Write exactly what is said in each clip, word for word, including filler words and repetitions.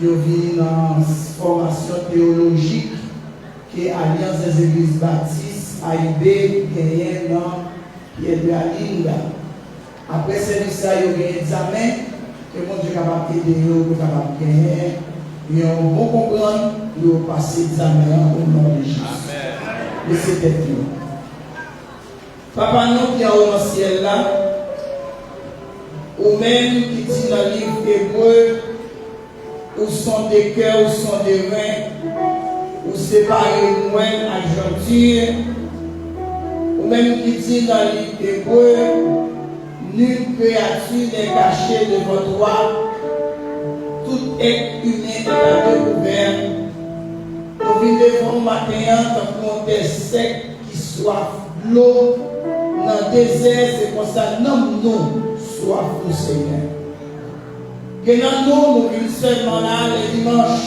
Yo vini nan fòmasyon teyolojik ke Alliance des Églises Baptistes, A I B, genyen nan Piedra Linda. Apre sèvis sa, yo gen egzamen, ke Bondye kapab ede yo pou kapab genyen yon bon konprann pou yo pase egzamen an o non de Jezi. Amèn. Bese tèt nou. Papa nou ki anwo nan syèl la, ou menm ki di nan liv Ebre, ou sonde kè, ou sonde ren, ou separe nwèl ak janti, ou menm ki di nan liv Ebre, nulle créature n'est cachée devant toi, tout être humain est à découvert. Nou vin devan w maten an tankou yon tè sèk ki swaf dlo nan dezè, se konsa nanm nou swaf ou, Senyè. Gen nan nou, nou vin sèlman la lè dimanch.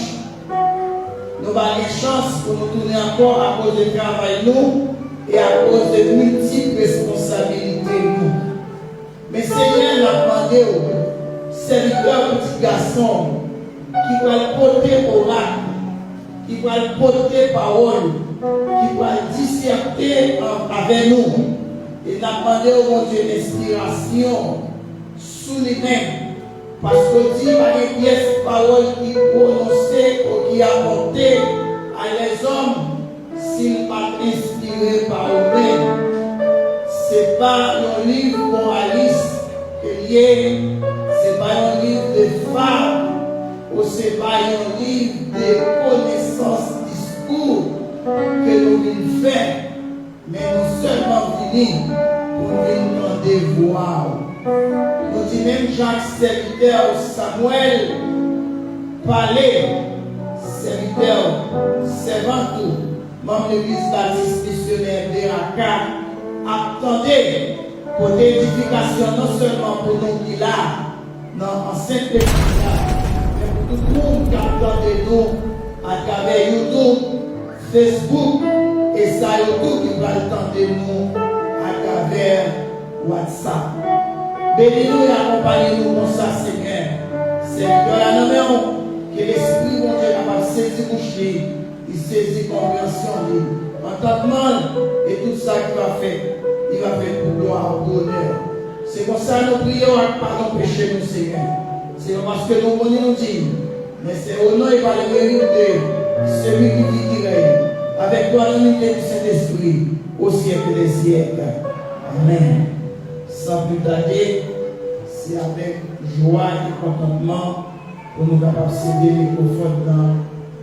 Nou pa gen chans pou nou tounen ankò akoz de travay nou e akoz de miltip responsabilite nou. Men Senyè, n ap mande w, sèvitè w, pitit gason w, ki pral pote orak, ki pral pote pawòl, ki pral disète an, avè nou. E n ap mande w, Bondye, enspirasyon sou li menm, paske w di pa gen pyès pawòl ki pwononse ou ki apòte a lèzòm si l pa t enspire pa ou menm. Se pa yon liv moralis ke l ye, se pa yon liv de fab, ou se pa yon liv de konesans diskou ke nou vin fè, men nou sèlman vini pou n vin tande vwa w. Nou di menm jan ak sèvitè w Samwèl pale, sèvitè w, sèvant ou, manm Legliz Batis Misyonè Beraka ap tande, kote edifikasyon non sèlman pou nou ki la nan ansent legliz la, men pou tout moun k ap tande nou atravè YouTube, Facebook, e sa yo tou ki pral tande nou atravè WhatsApp. Beni nou e akonpaye nou konsa, Senyè. Sèvitè a nan men w, ke Lespri Bondye kapab sezi bouch li, li sezi konpreyansyon li, antandman l, e tout sa ki va fèt, li va fèt pou glwa w, pou onè w. Se konsa nou priye w ak padon peche nou, Senyè. Se pa paske nou bon ni nou diy, mais c'est au nom et par le mérite de celui qui vit, qui règne avec toi dans l'unité du Saint-Esprit, au siècle des siècles. Amen. Sans plus tarder, c'est avec joie et contentement pou nou kapab sede mikwofòn nan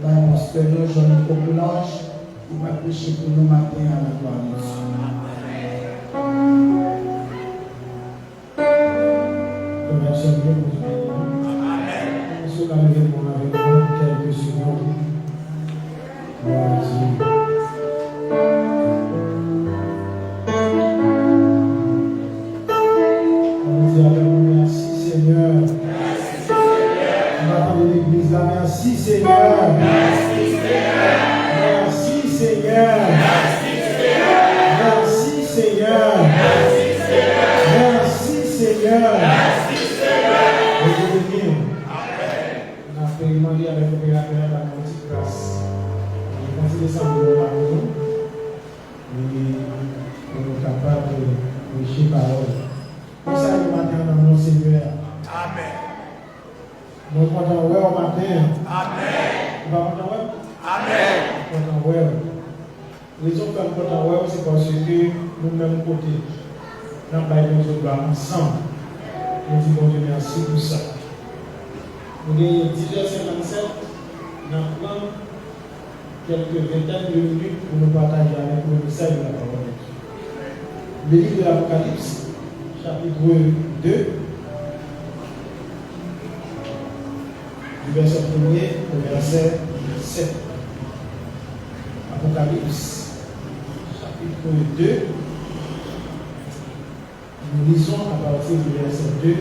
bay pastè nou, Jean Nico Coulanges, ki pral preche pou nou maten an, la glwa de Dye. Frè m ak sè m yo, Bondye beni nou. Si w ka leve men w avèk mwen pou kèlke segonn. Glwa a Dye. Ann di avèk mwen, mèsi, Senyè. Ann tande legliz la, mèsi, Senyè. Mèsi, Senyè. Mèsi, Senyè. Mèsi, Senyè. Mèsi, Senyè. Bondye beni w. N ap mande avèk operatè a ba nou yon ti gras. Li kontinye sanble yon pa pou nou. E pou nou kapab preche pawòl. Konsa yo maten an nan non Senyè a. Amèn. Mwen kontan wè w maten an. Amèn. Ou pa kontan wè m? Amèn. Mwen kontan wè w. Rezon k fè m kontan wè w, se paske nou menm kote n ap bay Bondye glwa ansanm. Nou di Bondye mèsi pou sa. Nou genyen dis è senkannsèt, n ap pran kèlke ventèn de minit pou nou pataje avèk nou mesaj de la parole de Dieu. Le livre de l'Apocalypse, chapitre deux, du verset premier au verset sept. Apocalypse, chapitre deux, nous lisons à partir du verset deux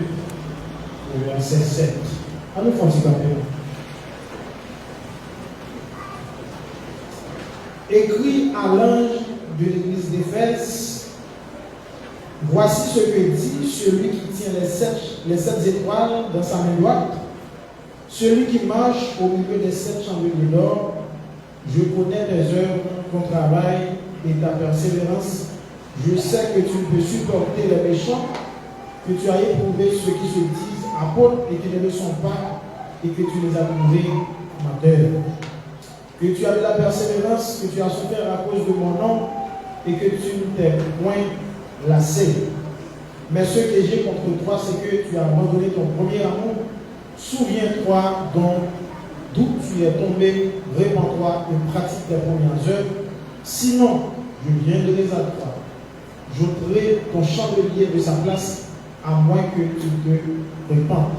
au verset sept. Ann nou fè yon ti kanpe la. Écris à l'ange de l'église d'Éphèse, voici ce que dit celui qui tient les sept, les sept étoiles dans sa main droite, Celui qui marche au milieu des sept chandeliers d'or, je connais tes œuvres, ton travail et ta persévérance. Je sais que tu ne peux supporter les méchants, que tu as éprouvé ceux qui se disent apôtres et qui ne le sont pas, et que tu les as trouvés menteurs. Que tu as de la persévérance, que tu as souffert à cause de mon nom, et que tu ne t'es point lassé. Mais ce que j'ai contre toi, c'est que tu as abandonné ton premier amour. Souviens-toi donc d'où tu es tombé, repens-toi et pratique tes premières œuvres. Sinon, je viendrai à toi, j'ôterai ton chandelier de sa place, à moins que tu te repentes.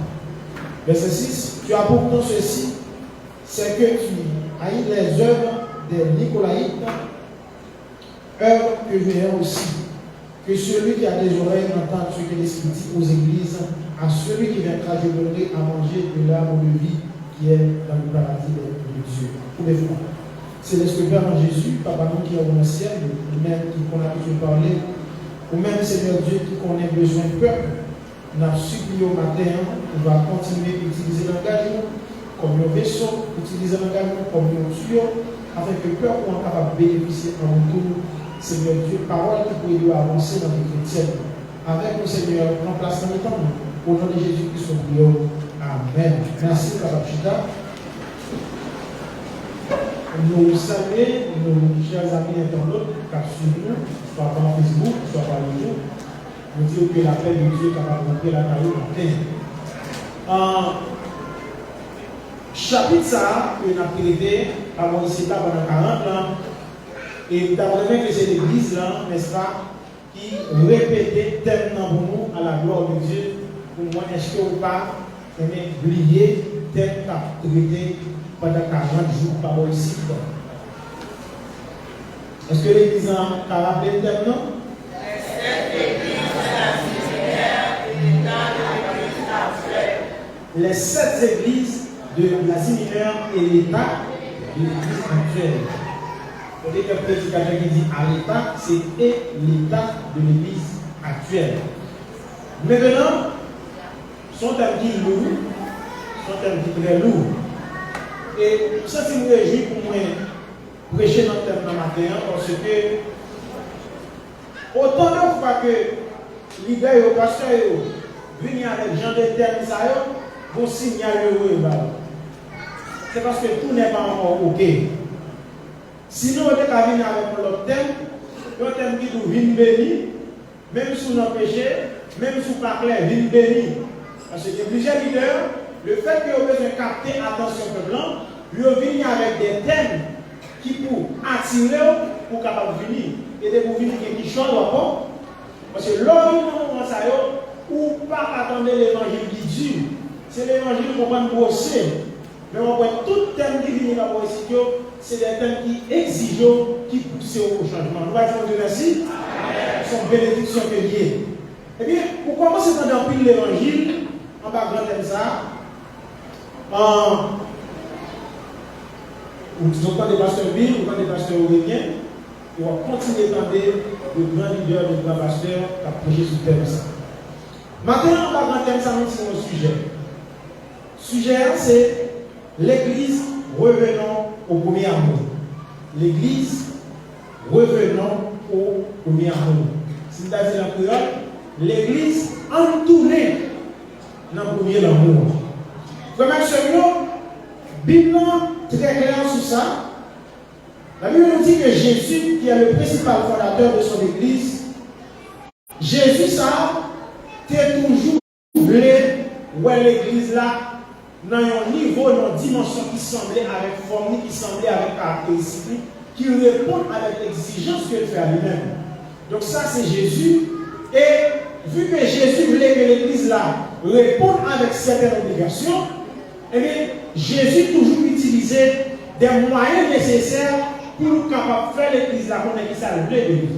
Verset six, tu as pourtant ceci, c'est que tu haïs les œuvres des Nicolaïtes, œuvres que je hais aussi. Que celui qui a des oreilles entende ce que l'Esprit dit aux églises. À celui qui vaincra, je donnerai à manger de l'arbre de vie qui est dans le paradis de Dieu. Pou de fwa. Céleste Père en Jésus, Papa nou ki anwo nan syèl, ou menm ki konn abitye pale, ou menm, Senyè Dye, ki konnen bezwen pèp, n ap sipliye w maten an, ou va kontinye itilize langaj nou kòm yon veso, itilize langaj nou kòm yon tiyo, afenke pèp ou an kapab benefisye an retou, Senyè Dye, pawòl ki pou ede w avanse nan vi kretyèn. Avèk nou, Senyè, pran plas nan mitan nou. O non de Jezi Kris, nou priye w. Amèn. Mèsi, nou kapab chita. Nou salye nou chè zanmi entènot k ap swiv nou, swa pa Facebook, swa pa YouTube. Nou di w ke lapè de Dye kapab rantre lakay ou maten. An, chapit sa a ke n ap trete, pawòl isit la pandan karant lan, e m ta renmen ke se legliz lan, nèspa, ki repete tèm nan pou nou, à la gloire de Dieu, pou mwen, èske ou pa renmen bliye tèm k ap trete pandan karant jou pawòl isit la? Èske legliz lan ka raple n tèm nan? Les sept églises de l'Asie Mineure et l'état de l'Église actuelle. Kote kèk predikatè ki di à l'état, se et l'état de l'Église actuelle. Mentnan, se yon tèm ki lou, se yon tèm ki trè lou. E m santi m rejwi pou mwen preche nan tèm nan maten an, paske otan de fwa ke lidè yo, pastè yo, vini avèk jan de tèm sa yo, gon sinyal yo voye ba yo. Se paske tout n'est pas encore ok. Sinon, yo te ka vini avèk yon lòt tèm, yon tèm ki di w vin beni, menm si w nan peche, menm si w pa klè, vin beni. Paske gen plizyè lidè, lefètke yo bezwen kapte atansyon pèp lan, yo vini avèk de tèm ki pou atire w pou w kapab vini. E depi w vini, gen kichòy w ap pran. Paske lè w vin nan moman sa yo, ou pa ka tande levanjil ki di. Se levanjil konprann bwose. Men w ap wè tout tèm ki vini nan pawòl isit yo, se de tèm ki egzije w, ki pouse w o chanjman. Nou va di Bondye mèsi. Se yon benediksyon ke l ye. Ebyen, ou kòmanse tande anpil levanjil anba gran tèm sa a. An, ou, ou tande pastè Bill, ou tande pastè Aurélien, e w ap kontinye tande de gran lidè, de gran pastè k ap preche sou tèm sa a. Maten an, anba gran tèm sa a, nou tire yon sijè. Sijè a, se L'église, revenons au premier amour. L'église, revenons au premier amour. Si n ta di l an kreyòl, legliz, ann tounen nan premye lanmou an. Frè m ak sè m yo, Bib lan trè klè sou sa. Labib nou di ke Jezi, ki est le principal fondateur de son église, Jezi sa a te toujou vle wè legliz la nan yon nivo, nan yon dimansyon ki sanble avèk fòm li, ki sanble avèk karakteristik li, ki reponn avèk egzijans ke l fè a li menm. Donk sa se Jezi, e vi ke Jezi vle ke legliz la reponn avèk sètèn obligasyon, ebyen, Jezi toujou itilize de mwayen nesesè pou l kapab fè legliz la konnen kisa l vle de li.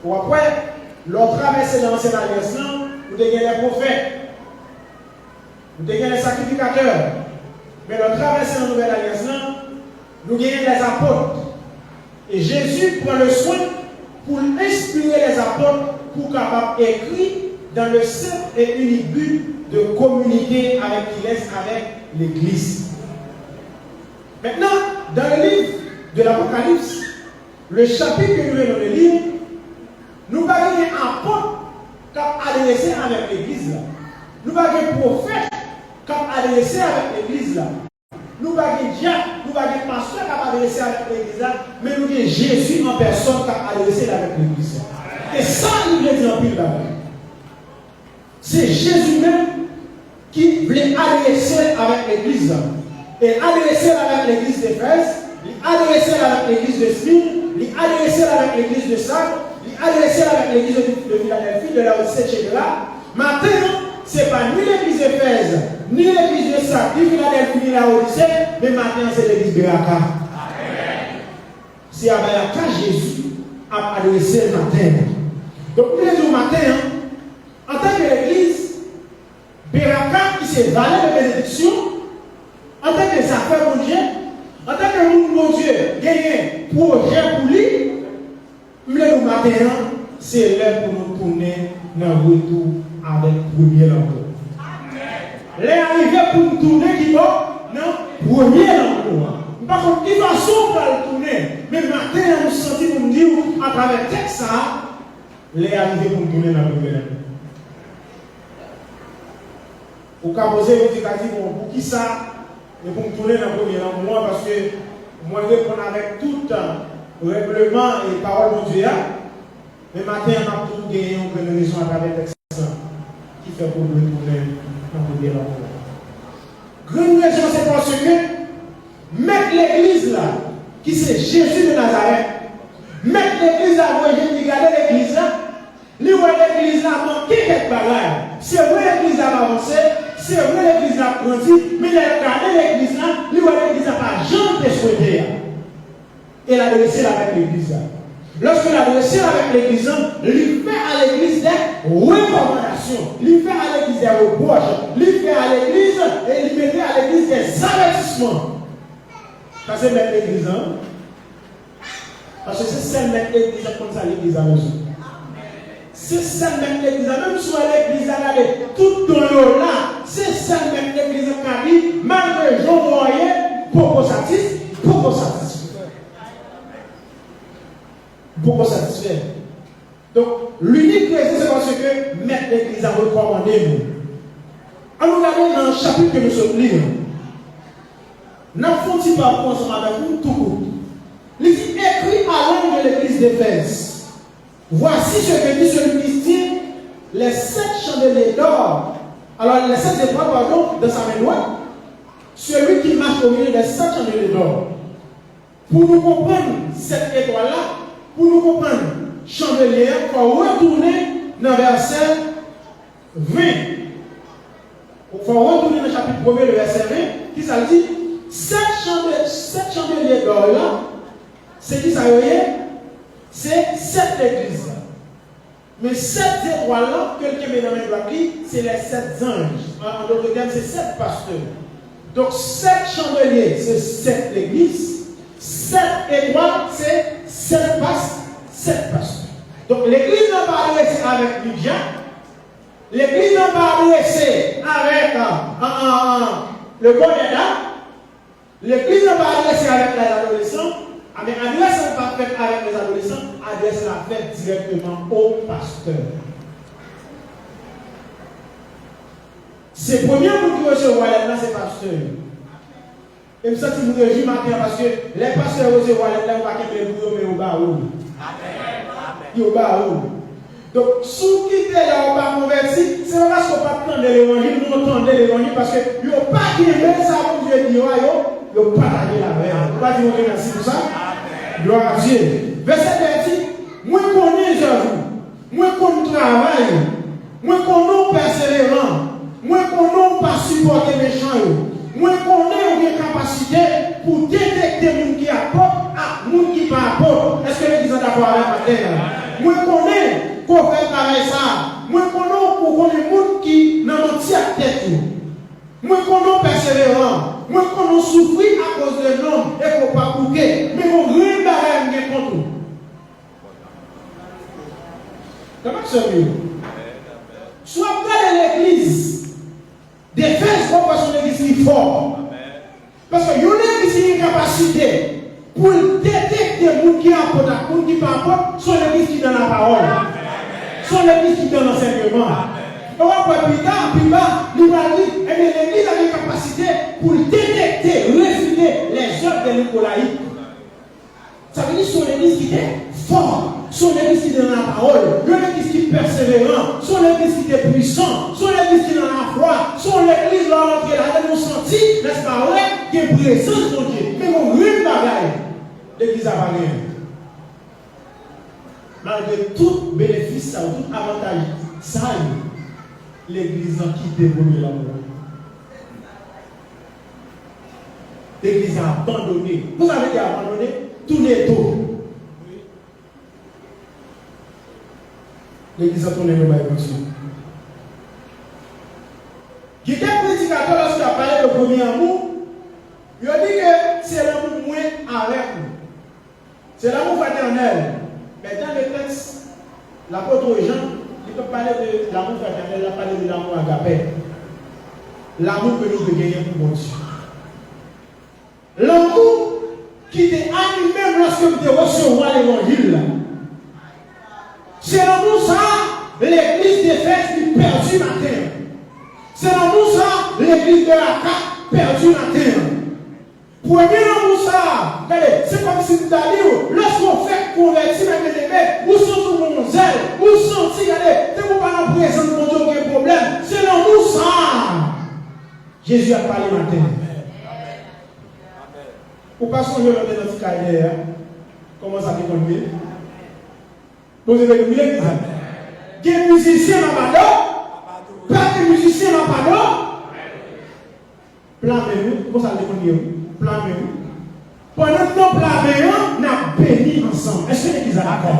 W ap wè, lè w travèse nan ansyen alyans lan, ou te gen lè pwofèt, ou te gen lè sakrifikatè. Men lè w travèse nan nouvèl alyans lan, nou genyen lè apot. E Jezi pran le swen pou l enspire lè apot pou kapab ekri dans le simple et unique but de communiquer avec qui laisse avec l'Église. Maintenant, dans le livre de l'Apocalypse, le chapitre que nous venons de lire, nou pa gen apot k ap adrese avèk legliz la. Nou pa gen pwofèt k ap adrese avèk legliz la. Nou pa gen dyak, nou pa gen pastè k ap adrese avèk legliz la, men nou gen Jezi an pèsòn k ap adrese l avèk legliz la. E sa li vle di anpil bagay. Se Jezi menm ki vle adrese l avèk legliz la. E adrese l avèk legliz Efèz, li adrese l avèk legliz de Smil, li adrese l avèk legliz de Sad, li adrese l avèk legliz de, de Filadèlfi, de Laodise, etsetera. Maten an, se pa ni legliz Efèz, ni legliz de Sad, ni Filadèlfi, ni Laodise, men maten an se legliz Beraka. Se a Beraka Jezi ap adrese l maten an. Donk, m vle di w maten an, antanke legliz, Beraka ki se vale de benediksyon, antanke zafè Bondye, antanke moun Bondye genyen pwojè pou li, m vle di w maten an, se lè pou nou tounen nan retou avèk premye lanmou. Lè a rive pou n tounen ki bò? Nan premye lanmou an. M pa konn ki fason w pral tounen, men maten an m santi pou m di w atravè tèks sa a, lè a rive pou n tounen nan premye lanmou. Ou ka poze, ou di, ka di, bon, poukisa e pou m tounen nan premye lanmou an, paske mwen reponn avèk tout règleman e pawòl Bondye a, men maten an, m ap tou genyen yon grenn rezon atravè tèks lan ki fè pou m retounen nan premye lanmou an. Grenn rezon, se paske mèt legliz la, ki se Jezi de Nazarèt, mèt legliz la voye je l, li gade legliz la, li wè legliz la manke kèk bagay. Se vre legliz la ap avanse, se vre legliz la ap grandi, men lè l gade legliz la, li wè legliz la pa jan l te swete a. E l adrese l avèk legliz la. Lòske l adrese l avèk legliz la, li fè a legliz dè rekòmandasyon, li fè a legliz dè repwòch, li fè a legliz, e li mete a legliz dè avètisman. Sa se mèt legliz la. Paske se sèl mèt legliz la k konn sa legliz la bezwen. Se sèl mèt legliz la, menm si w wè legliz la gade tout don yo la, se sèl mèt legliz la k ka di, malgre jan w wè w ye, poko satis, poko satisfè. Poko satisfè. Donk, linik rezon, se paske mèt legliz la rekòmande nou. Ann nou gade nan chapit ke nou sot li an. N ap fè yon ti parkou ansanm avèk ou, tou kout. Li di, écris à l'ange de l'église d'Éphèse. Voici ce que dit celui qui tient les sept chandeliers d'or. Alors, les sept étoiles, pardon, dans sa main droite. Celui qui marche au milieu des sept chandeliers d'or. Pou nou konprann sèt etwal la, pou nou konprann chandelye a, fò w retounen nan vèsè ven. Fò w retounen nan chapit premye, le vèsè ven, ki sa l di? Sèt chande-, sèt chandelye dò la, se ki sa yo ye? Se sèt legliz la. Men sèt zetwal lan ke l kenbe nan men dwat li, se lè sèt zanj. An, an dòt tèm, se sèt pastè. Donk, sèt chandelye, se sèt legliz. Sèt etwal, se sèt pas-, sèt pastè. Donk, legliz lan pa adrese avèk Lydia. Legliz lan pa adrese avèk, an, an, an, an, le Bònèda. Legliz lan pa adrese avèk lè zadolesan, a, men adrès lan pa fèt avèk lè zadolesan, adrès la fèt dirèkteman o pastè. Se premye moun ki resevwa lèt la, se pastè yo. E m santi m rejwi maten an, paske lè pastè yo resevwa lèt la, yo pa kenbe l pou yo, men yo ba ou l. Yo ba ou l. Donk, si w kite lè w pa konvèti, se pa paske w pa t tande levanjil, men w tande levanjil, paske yo pa kenbe sa Bondye di yo a, yo, yo pataje l avè w. Ou pa di Bondye mèsi pou sa? Glwa a Dye. Vèsè de di, mwen konnen zèv ou, mwen konn travay ou, mwen konnen w pèseveran, mwen konnen w pa sipòte mechan yo. Mwen konnen ou gen kapasite pou detekte moun ki apot ak moun ki pa apot. Èske legliz la dakò avè m maten an? Mwen konnen ke w fè travay sa a. Mwen konnen ou konnen moun ki nan manti ak tèt yo. Mwen konnen w pèseveran. Mwen konnen w soufri akoz de non m e ke w pa bouke. Men gon grenn bagay m gen kont ou. Tanpri, sè m yo. Paske yon legliz ki gen kapasite pou l detekte moun ki apot ak moun ki pa apot, se yon legliz ki nan lapawòl. Se yon legliz ki nan lansèyman. E w ap wè pita, pi ba, li pral di, ebyen, legliz la gen kapasite pou l detekte, refite lèzèv de Nikolayit. Sa vle di se yon legliz ki te fò, se yon legliz ki te nan lapawòl, yon legliz ki pèseveran, se yon legliz ki te pwisan, se yon legliz ki nan lafwa, se yon legliz lè w rantre ladan l ou santi, lè se pa vre, gen prezans Bondye. Men gen yon grenn bagay legliz la pa genyen. Malgre tout benefis sa yo, tout avantaj sa yo, legliz lan kite premye lanmou an. Legliz la abandone. Pou sa vle di abandone? Tounen do. Legliz la tounen do bay Bondye. Gen kèk predikatè, lòske y ap pale de premye lanmou, yo di ke se lanmou mwen avèk ou. Se lanmou fratènèl. Men dan le tèks, lapot Jan, li pa pale de lanmou fratènèl, l ap pale de lanmou agapè. Lanmou ke nou dwe genyen pou Bondye. Lanmou ki te anime m lòske m te resevwa levanjil la. Se lanmou sa a, legliz Defèz li pèdi maten an. Se lanmou sa a, legliz de Aka pèdi maten an. Premye lanmou sa a, gade, se kòmsi m ta di w, lòske w fèk konvèti, mè byeneme, ou santi w gon zèl, ou santi, gade, depi w pa nan prezans Bondye, w gen pwoblèm. Se lanmou sa a Jezi ap pale maten. Ou pa sonje lè w te nan ti kay dèyè a? Kòman sa te konn ye? Bondye beni w, wi, legliz la. Gen mizisyen nan pado? Pa gen mizisyen nan pado? Pla men nou, konsa l te konn ye, wi. Pla men nou. Pandan n nan pla men an, n ap beni ansanm. Èske legliz la dakò?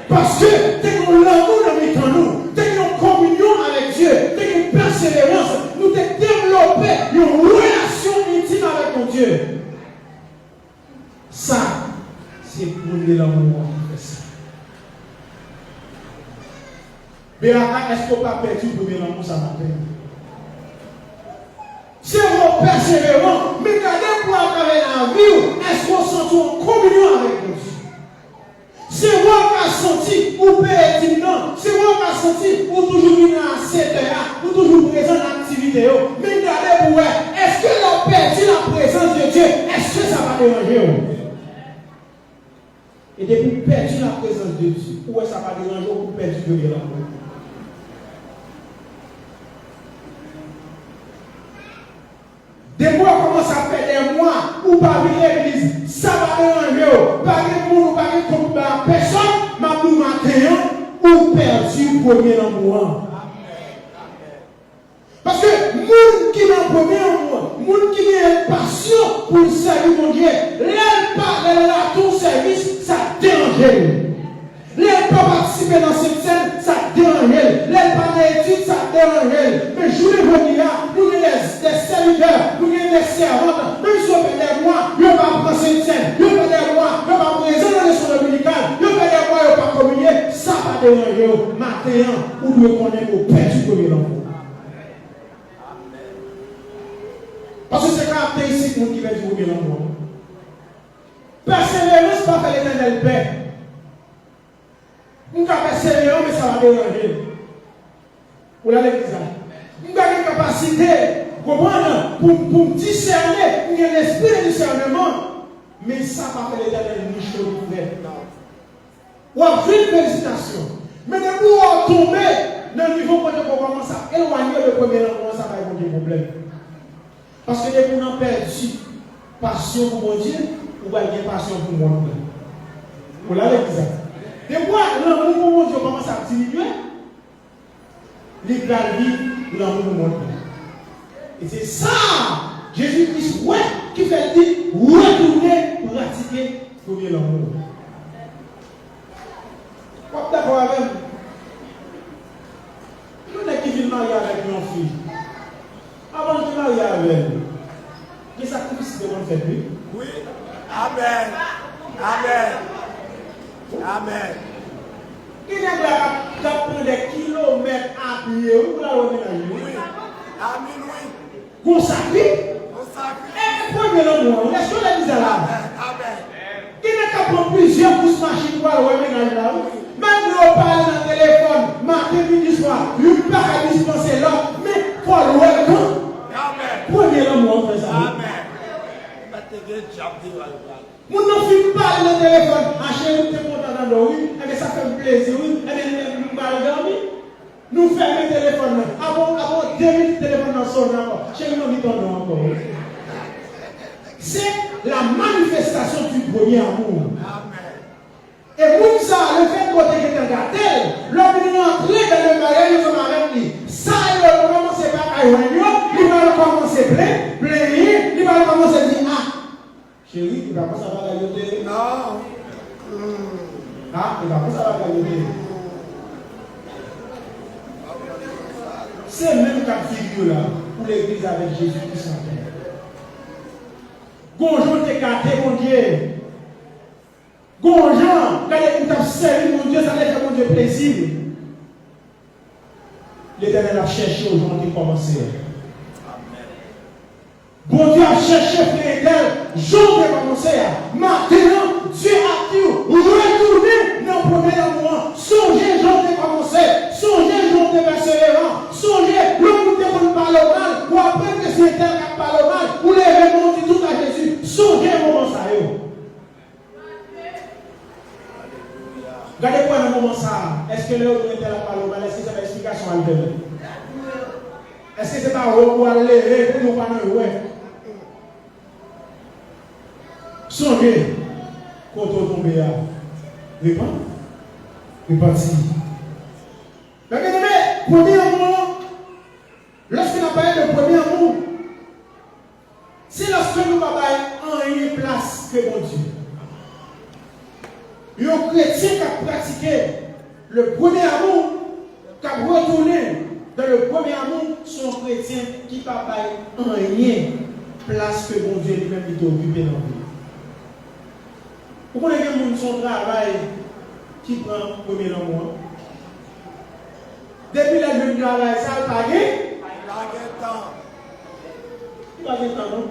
Paske te gen yon lanmou nan mitan nou, te gen yon kominyon avèk Dye, te gen pèseverans, nou te devlope yon relasyon entim avèk Bondye. Sa, se premye lanmou an ki fè sa. B A K, èske w pa pèdi premye lanmou sa maten? Se vre w pèseveran, men gade pou atravè lavi w, èske w santi w an kominyon avèk Bondye? Se vre w ka santi ou peye dim nan, se vre w ka santi ou toujou vini a sèt è a, ou toujou prezan nan aktivite yo, men gade pou w wè, èske lè w pèdi la prezans de Dye, èske sa pa deranje w? E depi w pèdi la prezans de Dye, ou wè sa pa deranje w pou w pèdi premye lanmou. Depi w kòmanse ap fè dè mwa, ou pa vin legliz, sa pa deranje w, pa gen moun, ou pa gen kont ba pèsòn, m ap di w maten an, ou pèdi premye lanmou an. Paske moun ki nan premye lanmou an, moun ki gen pasyon pou l sèvi Bondye, lè l pa, lè l rate yon sèvis, sa deranje l. Lè l pa patisipe nan Sentsèn, sa deranje l. Lè l pa nan etid, sa deranje l. Men jounen jodi a, nou gen de, de sèvitè, nou gen de sèvant, menm si yo fè dè mwa, yo pa pran Sentsèn, yo fè dè mwa, yo pa prezan nan leson dominikal, yo fè dè mwa, yo pa kominye, sa pa deranje w. Maten an, ou dwe konnen ke w pèdi premye lanmou. Paske se karakteristik moun ki pèdi premye lanmou an. Pèseverans pa fè Letènèl pè. M ka pèseveran, men sa pa deranje m. Ou la legliz la. M ka gen kapasite, konprann, pou, pou m disène, m gen lespri de disèneman, men sa pa fè Letènèl mouche ou frè. W ap jwenn felisitasyon. Men depi w tonbe nan nivo kote ke w kòmanse ap elwanye w de premye lanmou an, sa bay Bondye pwoblèm. Paske depi w nan pèdi pasyon pou Bondye, ou pral gen pasyon pou mond lan. Ou la legliz la. Depi w lanmou pou Bondye w kòmanse ap diminye, li pral vin lanmou pou mond lan. E se sa Jezi Kris wè ki fè l di, retounen pratike premye lanmou. W ap dakò avè m? Yon nèg ki vin marye avèk yon fi, avan l te marye avè l, gen sakrifis ki te konn fèt, wi. Wi. Amèn. Amèn. Amèn. Gen nèg la k ap, k ap pran de kilomèt a pye, wi, pou l al wè mennaj li, wi. Wi. Amèn, wi. Gon sakri-, Gon sakri-, e, e, Lanmou an, èske w legliz la la? Gen nèg k ap pran plizyè kous machin pou al wè mennaj la, wi. Menm lè yo pale nan telefòn, maten, midi, swa, youn pa ka dispanse lòt, men fò l wè l kan. Premye lanmou an fè sa, wi. Moun nan fin pale nan telefòn, a cheri, m te kontan tande w, wi. Enben, sa fè m plezi, wi. Enben, m ba l dòmi. Nou fèmen telefòn nan. Apre, apre de minit, telefòn nan sonnen ankò. Cheri, m anvi tande w ankò, wi. Se la manifestation du premier amour. E moun sa a, lefèt ke w te gentan gate l, lè w vin rantre dan le maryaj ansanm avèk li, sa yo, l kòmanse pa ka jwenn yo, li pral kòmanse plen, plenyen, li pral kòmanse di, a, cheri, e pa konsa bagay yo te ye. Non. A, e pa konsa bagay yo te ye. Se menm ka figi la pou legliz avèk Jezi ki san kè. Gon jan w te gate Bondye. Gon jan, gade, ou t ap sèvi Bondye, sa te fè Bondye plezi. Letènèl ap chèche w jan w te kòmanse a. Bondye ap chèche frè entèl jan w te kòmanse a. Maten an, Dye ap di w, retounen nan premye lanmou an. Sonje jan w te kòmanse. Sonje jan w te pèseveran. Sonje lè moun te konn pale w mal, w ap rete se entèl k ap pale w mal, ou leve men w di tout a Jezi. Sonje moman sa yo. Gade pou wè nan moman sa a, èske lè yo di entèl ap pale w mal, èske se pa eksplikasyon al fè menm? Èske se pa wè pou al leve, pou di w pa nan jwèt? Sonje kote w tonbe a. Repann. Repanti. Men byeneme, premye lanmou an, lòske n ap pale de premye lanmou, se lòske nou pa bay anyen plas ke Bondye. Yon kretyen k ap pratike le premye amou, k ap retounen dan le premye amou, se yon kretyen ki pa bay anyen plas ke Bondye li menm li te okipe nan vi l. Ou konnen gen moun se yon travay ki pran premye lanmou an. Depi lè l jwenn travay sa, l pa gen. Pa gen tan. Li pa gen tan, non.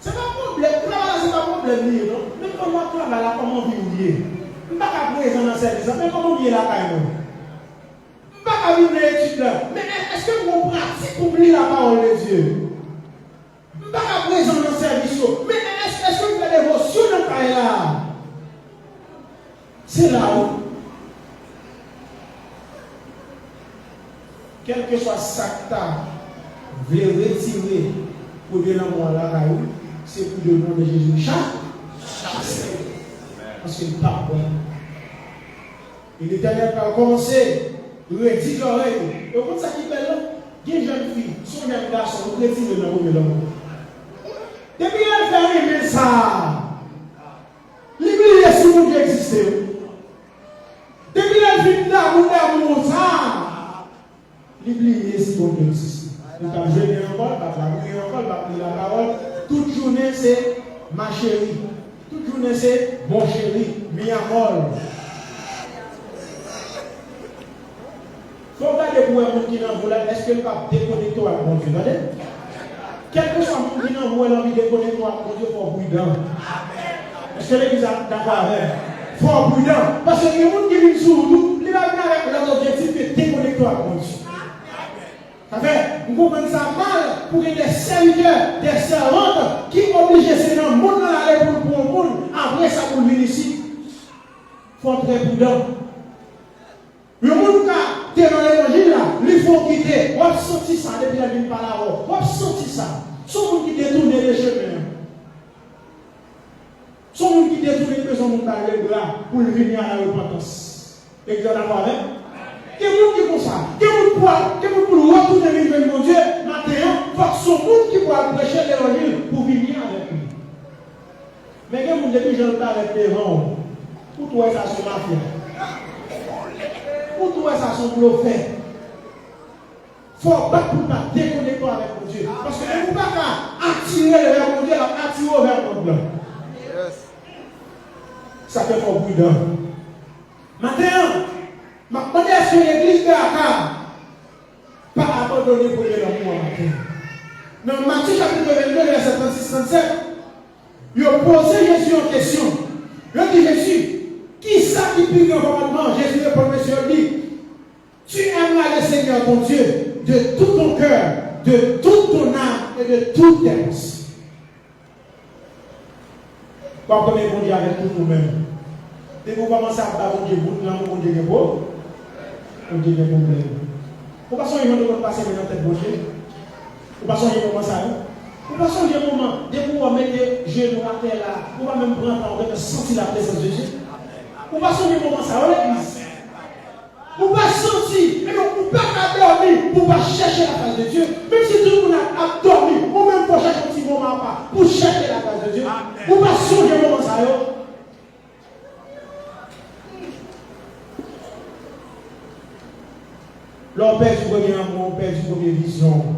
Se pa pwoblèm, travay la se pa pwoblèm li ye, non. Men kòman travay la, kòman vi w ye? M pa ka prezan nan sèvis la, men kòman m ye lakay mwen? M pa ka vin nan etid la, men è-, èske m gon pratik pou m li lapawòl de Dye? M pa ka prezan nan sèvis yo. Men èske, èske m fè devosyon nan kay la? Se la wi. Kèlkeswa sa k ta vle retire premye lanmou an lakay ou, se pou le non de Jezi cha-, chase. Paske l p ap bon. E Letènèl pral kòmanse redi zòrèy ou. E w konn sa ki bèl la? Gen jèn fi, se yon jèn gason, ou retire l nan premye lanmou. Depi lè l fè renmen sa a, li bliye si Bondye egziste, wi. Depi lè l fin damou, damou sa a, li bliye si Bondye egziste. Li p ap jene ankò, li p ap labouye ankò, li p ap li lapawòl. Tout jounen se ma chérie. Tout jounen se mon chéri, mi amor. Fò w gade pou w wè moun ki nan vi w la, èske l p ap dekonekte w ak Bondye, tande? Kèlkeswa moun ki nan vi w la, l anvi dekonekte w ak Bondye, fò w pridan. Èske legliz la dakò avè m? Fò w pridan. Paske gen moun ki vin sou wout ou, li pa vin avèk lòt objektif ke dekonekte w ak Bondye. Sa fè, m konprann sa mal pou gen de sèvitè, de sèvant ki oblije se nan mond lan l ale pou l pran yon moun, apre sa pou l vin isit. Fò w trè pridan. Yon moun ka te nan levanjil la, li fè w kite, w ap santi sa depi lè l vin pale avè w, w ap santi sa. Se yon moun ki detounen de chemen an. Se yon moun ki detounen, li bezwen moun ba l lebra pou l vini a la repantans. Legliz la dakò avè m? Gen moun ki konsa. Gen moun pou al, gen moun pou l retounen vin jwenn Bondye maten an, fòk se yon moun ki pou al preche levanjil pou vini avèk li. Men gen moun depi jan l parèt devan w, ou tou wè sa se yon mafya. Ou tou wè sa se yon blofè. Fò w bat pou w pa dekonekte w avèk Bondye. Paske lè ou pa ka atire l vè Bondye, l ap atire w vè mond lan. Sa fè fò w pridan. Maten an, m ap mande èske legliz G A K pa abandone premye lanmou an maten an. Nan Matye chapit vennde, vèsè trannsis, trannsèt, Yo poze Jezi yon kesyon. Yo di Jezi, "Kisa ki pi gran kòmandman?" Jezi reponn mesye yo, li di, "Tu aimeras le Seigneur ton Dieu de tout ton cœur, de toute ton âme et de toutes tes pensées." W ap renmen Bondye avèk tout ou menm. Depi w kòmanse ap ba Bondye bout lanmou, Bondye gen pwo-, Bondye gen pwoblèm. Ou pa sonje jan w te konn pase men nan tèt Bondye? Ou pa sonje moman sa yo? Ou pa sonje moman depi w mete jenou atè la, ou pa menm pran tan, ou gentan santi laprezans de Dye? Ou pa sonje moman sa yo, legliz? Ou pa santi, ebyen, ou pa ka dòmi pou w pa chèche lafas de Dye. Menm si tout moun ap, ap dòmi, ou menm fò chèche yon ti moman apa pou w chèche lafas de Dye. Ou pa sonje moman sa yo? Lè w pèdi premye lanmou an, ou pèdi premye vizyon an.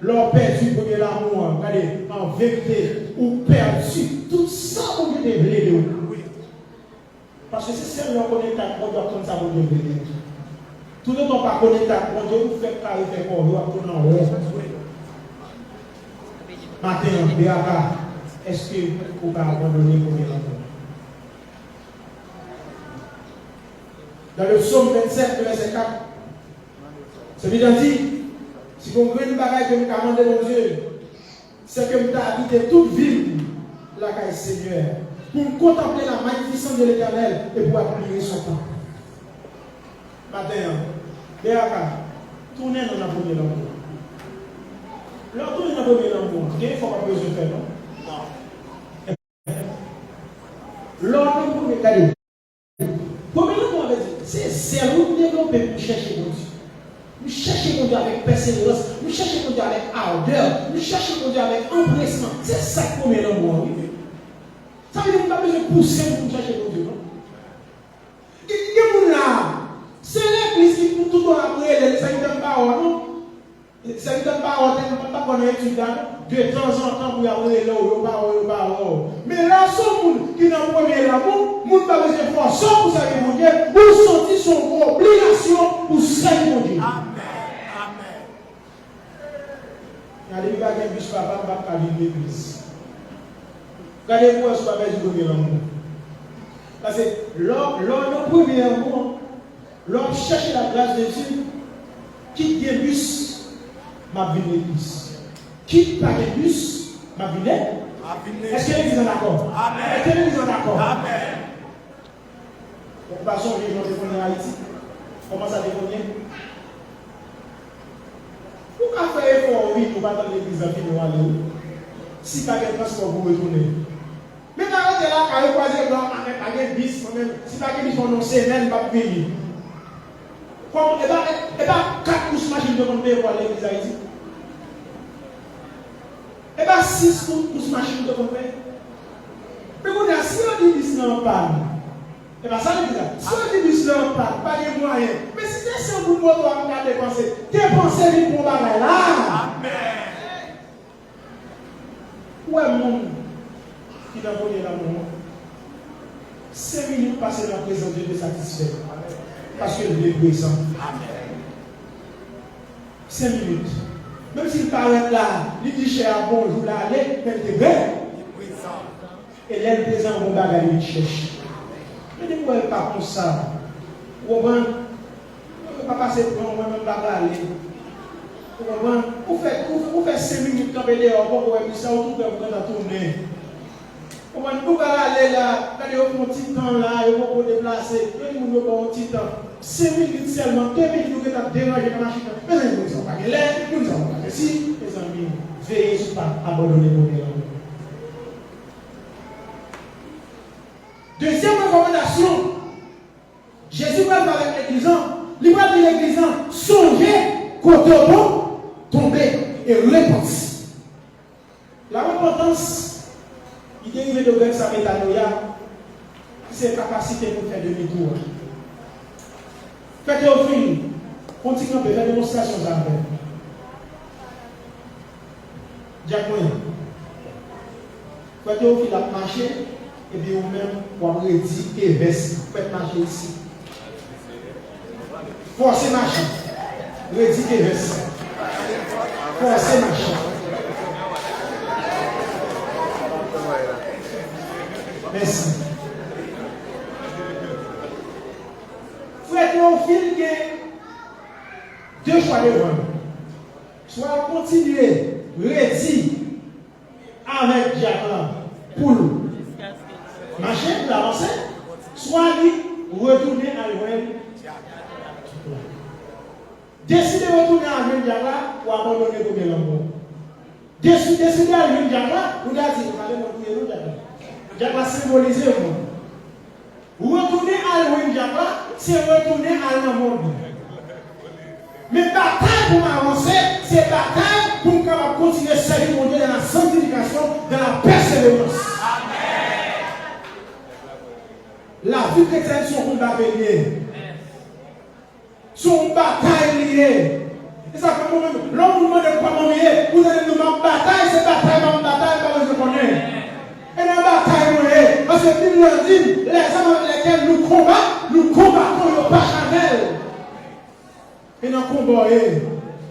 Lè w pèdi premye lanmou an, gade, an verite, ou pèdi tout sa Bondye te vle de ou. Paske se sèl lè w konekte ak Bondye w ap konn sa Bondye vle de ou. Toutotan w pa konekte ak Bondye, ou fèk kare fè kò w, w ap tounen an won. Maten an, B A K, èske ou ka abandone premye lanmou? Dans le psaume vingt-sept, le verset quatre, Sèvitè a di, "Si gon grenn bagay ke m ka mande Bondye, se ke m ta abite tout vi m lakay Senyè, pou m kontanple la magnificence de l'Éternel e pou admire son temple." Maten an, B A K, tounen nou nan premye lanmou. Lè w tounen nan premye lanmou an, gen efò w p ap bezwen fè, non? Lè w nan premye, gade, premye lanmou an vle di, se zèl ou devlope pou chèche Bondye. Nou chèche Bondye avèk pèseverans, nou chèche Bondye avèk ardè, nou chèche Bondye avèk anpresman. Se sa k premye lanmou an, wi. Sa vle di, nou pa bezwen pouse pou nou chèche Bondye, non. Gen, gen moun la, se legliz ki pou toutan ap rele l, sa ki tann pawòl, non. Sèvitè pa wè w tèlman, pa, pa konn etid la, non. De tanzantan pou y ap rele w, yo pa wè w, yo pa wè w. Men lè w se yon moun ki nan premye lanmou, moun pa bezwen fòse w pou sèvi Bondye, ou santi se yon obligasyon pou sèvi Bondye. Amèn. Amèn. Gade, depi pa gen bis papa, m p ap ka vin legliz. Gade pou wè si w pa pèdi premye lanmou. Paske lè w, lè w nan premye lanmou an, lè w ap chèche la gras de Dye, kit gen bis, m ap vin legliz. Kit pa gen bis, m ap vin legliz. Èske legliz lan dakò? Amèn. Èske legliz lan dakò? Amèn. Ou pa sonje jan w te konn ye Ayiti? Kòman sa te konn ye? Ou ka fè efò w vini, ou pa tann legliz lan fini, w ale, wi. Si pa gen transpò pou w retounen. Men ta rete lakay ou, kwaze bra w, pa gen, pa gen bis, mwen menm, si pa gen bis pandan yon semèn, m p ap vini. Kòm, e pa, e pa kat kous machin yo konn peye pou al legliz Ayiti? E pa sis kou-, kous machin yo konn peye? Men kounye a, si yo di bis lan anpàn, e pa sa legliz la. Si yo di bis lan anpàn, pa gen mwayen. Men si se san goud moto a m ka depanse, depanse vin pou yon bagay la. Amèn. Ou wè moun ki nan premye lanmou an, senk minit pase nan prezans Dye te satisfè. Paske l vle prezan. Senk minit. Menm si l parèt la, li di chè a bonjou, l ale, men l te pre-, e lè l prezan, gon bagay li chèche. Men depi w wè l pa konsa, ou konprann? Ou pa pase pran, mwen menm pa prale. Ou konprann? Ou fè, ou, ou fè senk minit kanpe deyò, ou poko wè bis la, ou tou prè pou gentan tounen. Ou konprann? Nou pral ale la, gade yo fè yon ti tan la, yo poko deplase. Yo di moun yo ba w yon ti tan. Senk minit sèlman, de minit ou gentan deranje nan machin nan. Mezanmi, moun sa pa gen lè, moun sa pa gen si. Mezanmi, veye sou pa abandone premye lanmou. Dezyèm rekòmandasyon, Jezi pral pale avèk legliz lan, li pral di legliz lan, sonje kote w tonbe e repanti. Larepantans, li derive de grèk sa metanoia, ki se kapasite pou fè demi tou a. Frè Teyofil, fè yon ti kanpe, fè demonstrasyon sa avè m. Dyak mwen. Frè Teyofil ap mache, epi ou menm, w ap redi kevès li. Fè l mache isi. Fòse mache. Redi kevès. Fòse mache. Mèsi. Frè Teyofil gen de chwa devan l. Swa l kontinye redi avèk dyak la pou l mache, pou l avanse, swa li retounen al jwenn dyak la. Deside retounen al jwenn dyak la, ou abandone premye lanmou. Desi-, deside al jwenn dyak la, ou ta di, "Gade mwen touye non dyak la." Dyak la senbolize mwen. Retounen al jwenn dyak la, se retounen al nan mond. Men batay pou m avanse, se batay pou m kapab kontinye sèvi Bondye dans la sanctification, dans la persévérance. Lavi kretyèn se yon konba ke l ye. Se yon batay li ye. E sa fè mwen menm, lè yon moun mande m kòman m ye, ou tande m di, "M ap batay, se batay, m ap batay, m pa bezwen konnen." E nan batay mwen ye, paske Bib lan di m, "Les armes avec lesquelles nous combattons, nous combattons, yo pa chanèl." E nan konba w ye.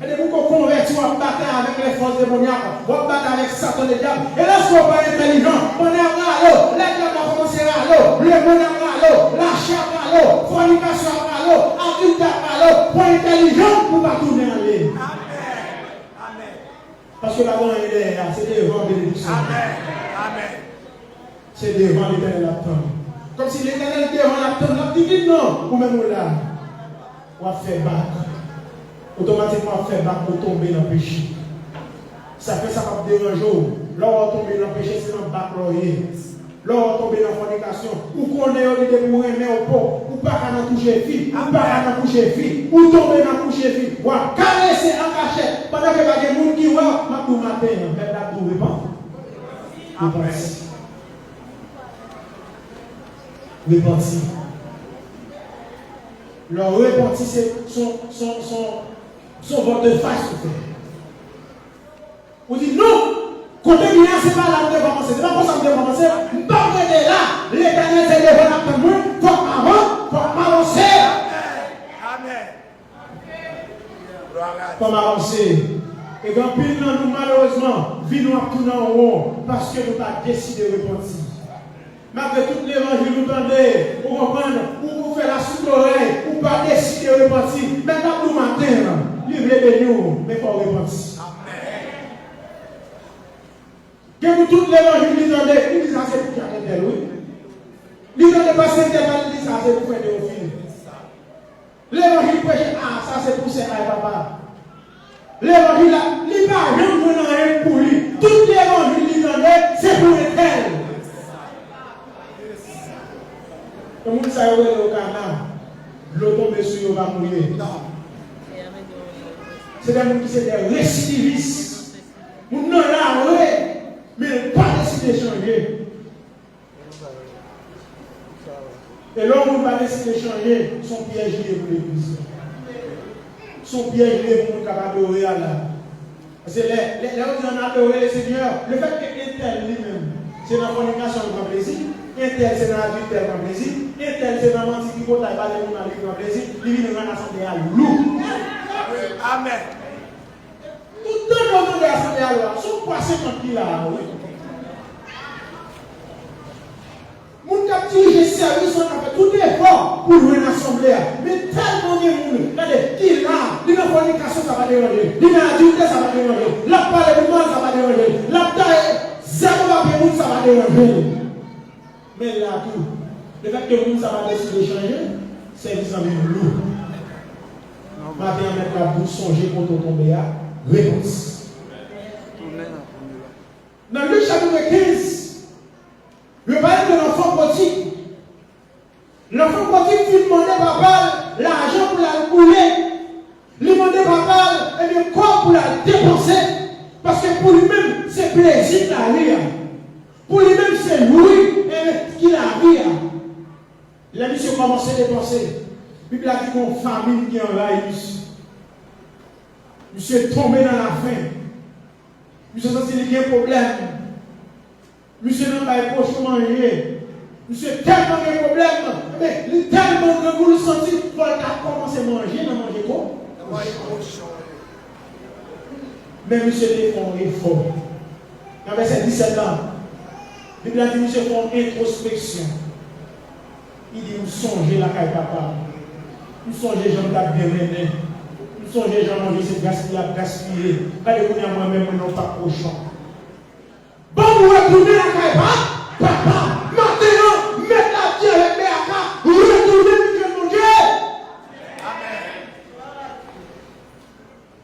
E depi w konvèti, w ap batay avèk lè fòs demonyak, w ap batay avèk Satan ledyab. E lòske w pa entèlijan, pandan y ap rale w, lè dyab la kòmanse rale w, lemonn ap rale w, lachè ap rale w, fònikasyon ap rale w, adiltè ap rale w, pran entèlijans pou w pa tounen ale. Amèn. Amèn. Paske pa gen anyen dèyè a, se devan benediksyon. Amèn. Amèn. Se devan Letènèl l ap tann. Kòmsi Letènèl devan l ap tann, l ap di, "Vin non, ou menm ou la." W ap fè bak. Otomatikman w ap fè bak pou w tonbe nan peche. Sa fè sa p ap deranje w. Lè w tonbe nan peche, se nan bak la w ye. Lè w tonbe nan fònikasyon, ou konnen yo di depi w renmen w po, ou pa ka nan kouche fi, ou pa ka nan kouche fi, ou tonbe nan kouche fi, w ap karese an kachèt, pandan ke pa gen moun ki wè w, m ap di w maten an, Bèt la ap di w repanti. Repanti. Repanti. Lè w repanti, se, se, se, se yon volte face ou fè. Ou di, "Non! Kote m ye a, se pa la m te kòmanse. Se pa konsa m te kòmanse. M p ap rete la. Letènèl se devan l ap tann mwen. Fòk m avan, fòk m avanse." Amèn. Fò m avanse. E gen anpil nan nou, malerezman, vi nou ap tounen an won paske nou pa deside repanti. Malgre tout levanjil ou tande, ou konprann, ou, ou fè l asou lòrèy, ou pa deside repanti. Mèt la ap di w maten an, li vle beni w, men fò w repanti. Gen pou tout levanjil li tande, li di sa se pou dyak entèl, wi. Li tande pastè entèl pale, li di sa se pou frè Teyofil. Levanjil preche, a, sa se pou sè a e papa. Levanjil la, li pa janm jwenn anyen pou li. Tout levanjil li tande, se pou entèl. E moun sa yo rele yo kana. Dlo tonbe sou yo, pa mouye. Se de moun ki se de residivis. Moun nan la vre, men l pa deside chanje. E lè yon moun pa deside chanje, se yon pyèj li ye pou legliz. Se yon pyèj li ye pou moun k ap adore a la. Paske lè, lè, lè yo di ann adore le Senyè, lefètke entèl li menm, se nan fònikasyon l pran plezi, entèl se nan adiltè l pran plezi, entèl se nan manti, tripotay, pale pou mal li pran plezi, li vin rann asanble a lou. Amèn. Tout tan nou tande asanble a lou a, se yon pwa senkant ki la a, wi. Moun k ap dirije sèvis lan ka fè tout efò pou l jwenn asanble a. Men tèlman gen moun, gade, ki la, li nan fònikasyon, sa pa deranje l. Li nan adiltè, sa pa deranje l. L ap pale pou mal, sa pa deranje l. L ap taye zèb anba pye moun, sa pa deranje l. Men la tou, lefètke moun sa pa deside chanje, sèvis lan vin lou. Maten an, Mèt la ap di w sonje kote w tonbe a, repanti. Nan Lik chapit kenz, yo pale de lanfan pwodig. Lanfan pwodig fin mande papa l lajan pou l al boule. Li mande papa l, ebyen, kòb pou l al depanse. Paske pou li menm, se plezi lavi a. Pou li menm, se lwi, ebyen, ki lavi a. Lè misye kòmanse depanse, Bib la di gon famin ki anvayi misye. Misye tonbe nan lafen. Misye santi li gen pwoblèm. Misye nan bay kochon manje. Misye tèlman gen pwoblèm, men li tèlman grangou, li santi fò l ta kòmanse manje nan manje ko-, nan manje kochon. Men misye te fè yon efò. Nan vèsè disèt la, Bib la di misye fè yon entwospeksyon. Li di, "M sonje lakay papa m. M sonje jan m t ap byen mennen. M sonje jan manje se gaspiye ap gaspiye. Gade kounye a mwen menm, mwen nan yon pak kochon." Ban m retounen lakay pa, papa m. Maten an, mèt la di avèk Beata, "Retounen vin jwenn Bondye."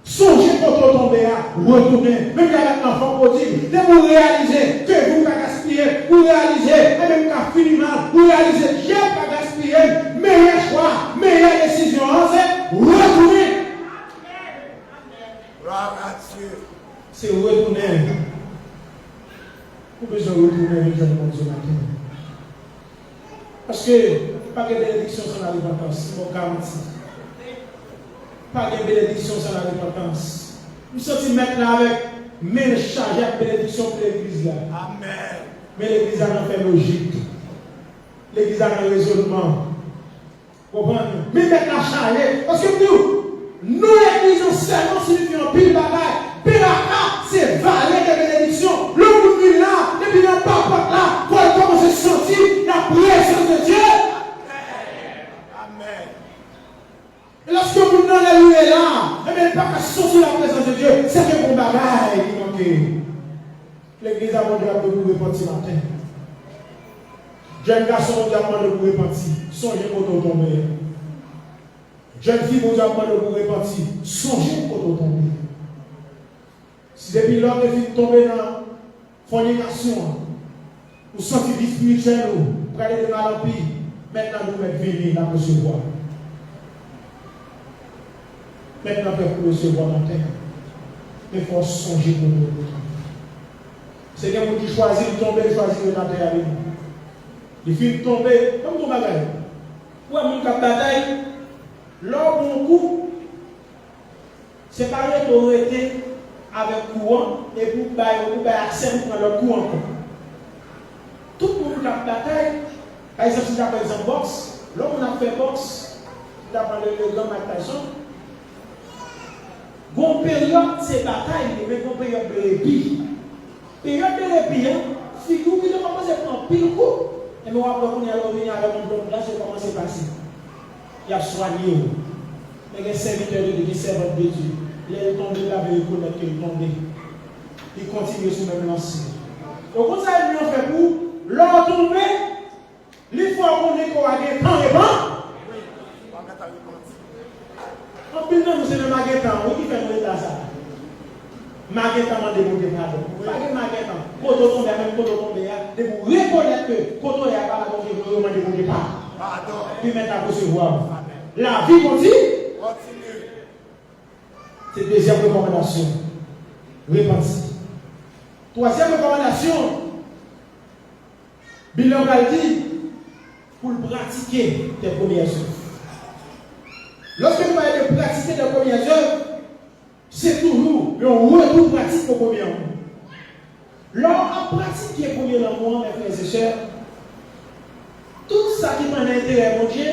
Sonje kote w tonbe a, retounen. Menm jan avèk anfan pwodig, depi w reyalize ke vi w ka gaspiye, ou reyalize, enben m ka fini mal, ou reyalize dyab ka gaspiye, meyè chwa, meyè desizyon an se retounen. Gloire à Dieu. Se retounen. Ou bezwen retounen vin jwenn Bondye maten. Paske pa gen benediksyon san larepantans, se yon garanti. Pa gen benediksyon san larepantans. M santi mèt la avèk men l chaje ak benediksyon pou legliz la. Amèn. Men legliz la nan fè lojik. Legliz la nan rezònman. Konprann? Men mèt la chaje. Paske m di w, non legliz an sèlman siyifi anpil bagay. Beraka se valè de benediksyon. Lè yon moun vin la, depi nan ba pòt la, kò l kòmanse santi laprezans de Dye. Amèn. E lòske moun nan lè li ye la, ebyen, li pa ka santi laprezans de Dye, se ke gon bagay ki manke. Legliz la, Bondye ap mande pou repanti maten. Jèn gason, Bondye ap mande pou repanti. Sonje kote w tonbe. Jèn fi, Bondye ap mande pou repanti. Sonje kote w tonbe. Si depi lè w te fin tonbe nan fònikasyon an, ou santi vi espirityèl ou prale de mal an pi, mèt la di w mèt vini, l ap resevwa. Mèt la prè pou resevwa maten an. Men fò w sonje kote w tonbe. Se gen moun ki chwazi l tonbe, l chwazi ret atè a li menm. Li fin tonbe, ban m di w yon bagay. Ou wè moun k ap batay, lè w pran yon kou, se pa rete w rete avèk kou an, epi w bay, ou bay aksè pou pran lòt kou ankò. Tout moun k ap batay, pa egzanp, si n ta pran egzanp bòks, lè yon moun ap fè bòks, si n ta pran le, le gran Mike Tyson, gon peryòd se batay li ye, men gon peryòd de repi. Peryòd de repi an, figi w gentan kòmanse pran anpil kou, enben w ap wè kounye a lè w vini avèk yon blòk glas, yo kòmanse pase. Y ap swanye w. Men gen sèvitè de Dye, gen sèvant de Dye. Lè l tonbe, l pa vle rekonèt ke l tonbe. Li kontinye sou menm lanse. Ou konn sa ènmi an fè pou ou? Lè w tonbe, li fè w konnen ke w a gen tan repann. Anpil nan nou, se nan magentan wi ki fè nou eta sa. Magentan mande Bondye padon. Pa gen magentan. Kote w tonbe a, menm kote w tonbe a, depi w rekonèt ke kote w ye a pa la Bondye vle w, mande Bondye padon. Padon. Li mèt ap resevwa w. Lavi konti-, kontinye. Se dezyèm rekòmandasyon. Repanti. Twazyèm rekòmandasyon, Bib la pral di pou l pratike tes premières œuvres. Lòske nou pale de pratike tes premières œuvres, se toujou yon retou pratik pou premye lanmou. Lè w ap pratike premye lanmou an, mes frères et sœurs, tout sa ki pa nan enterè Bondye,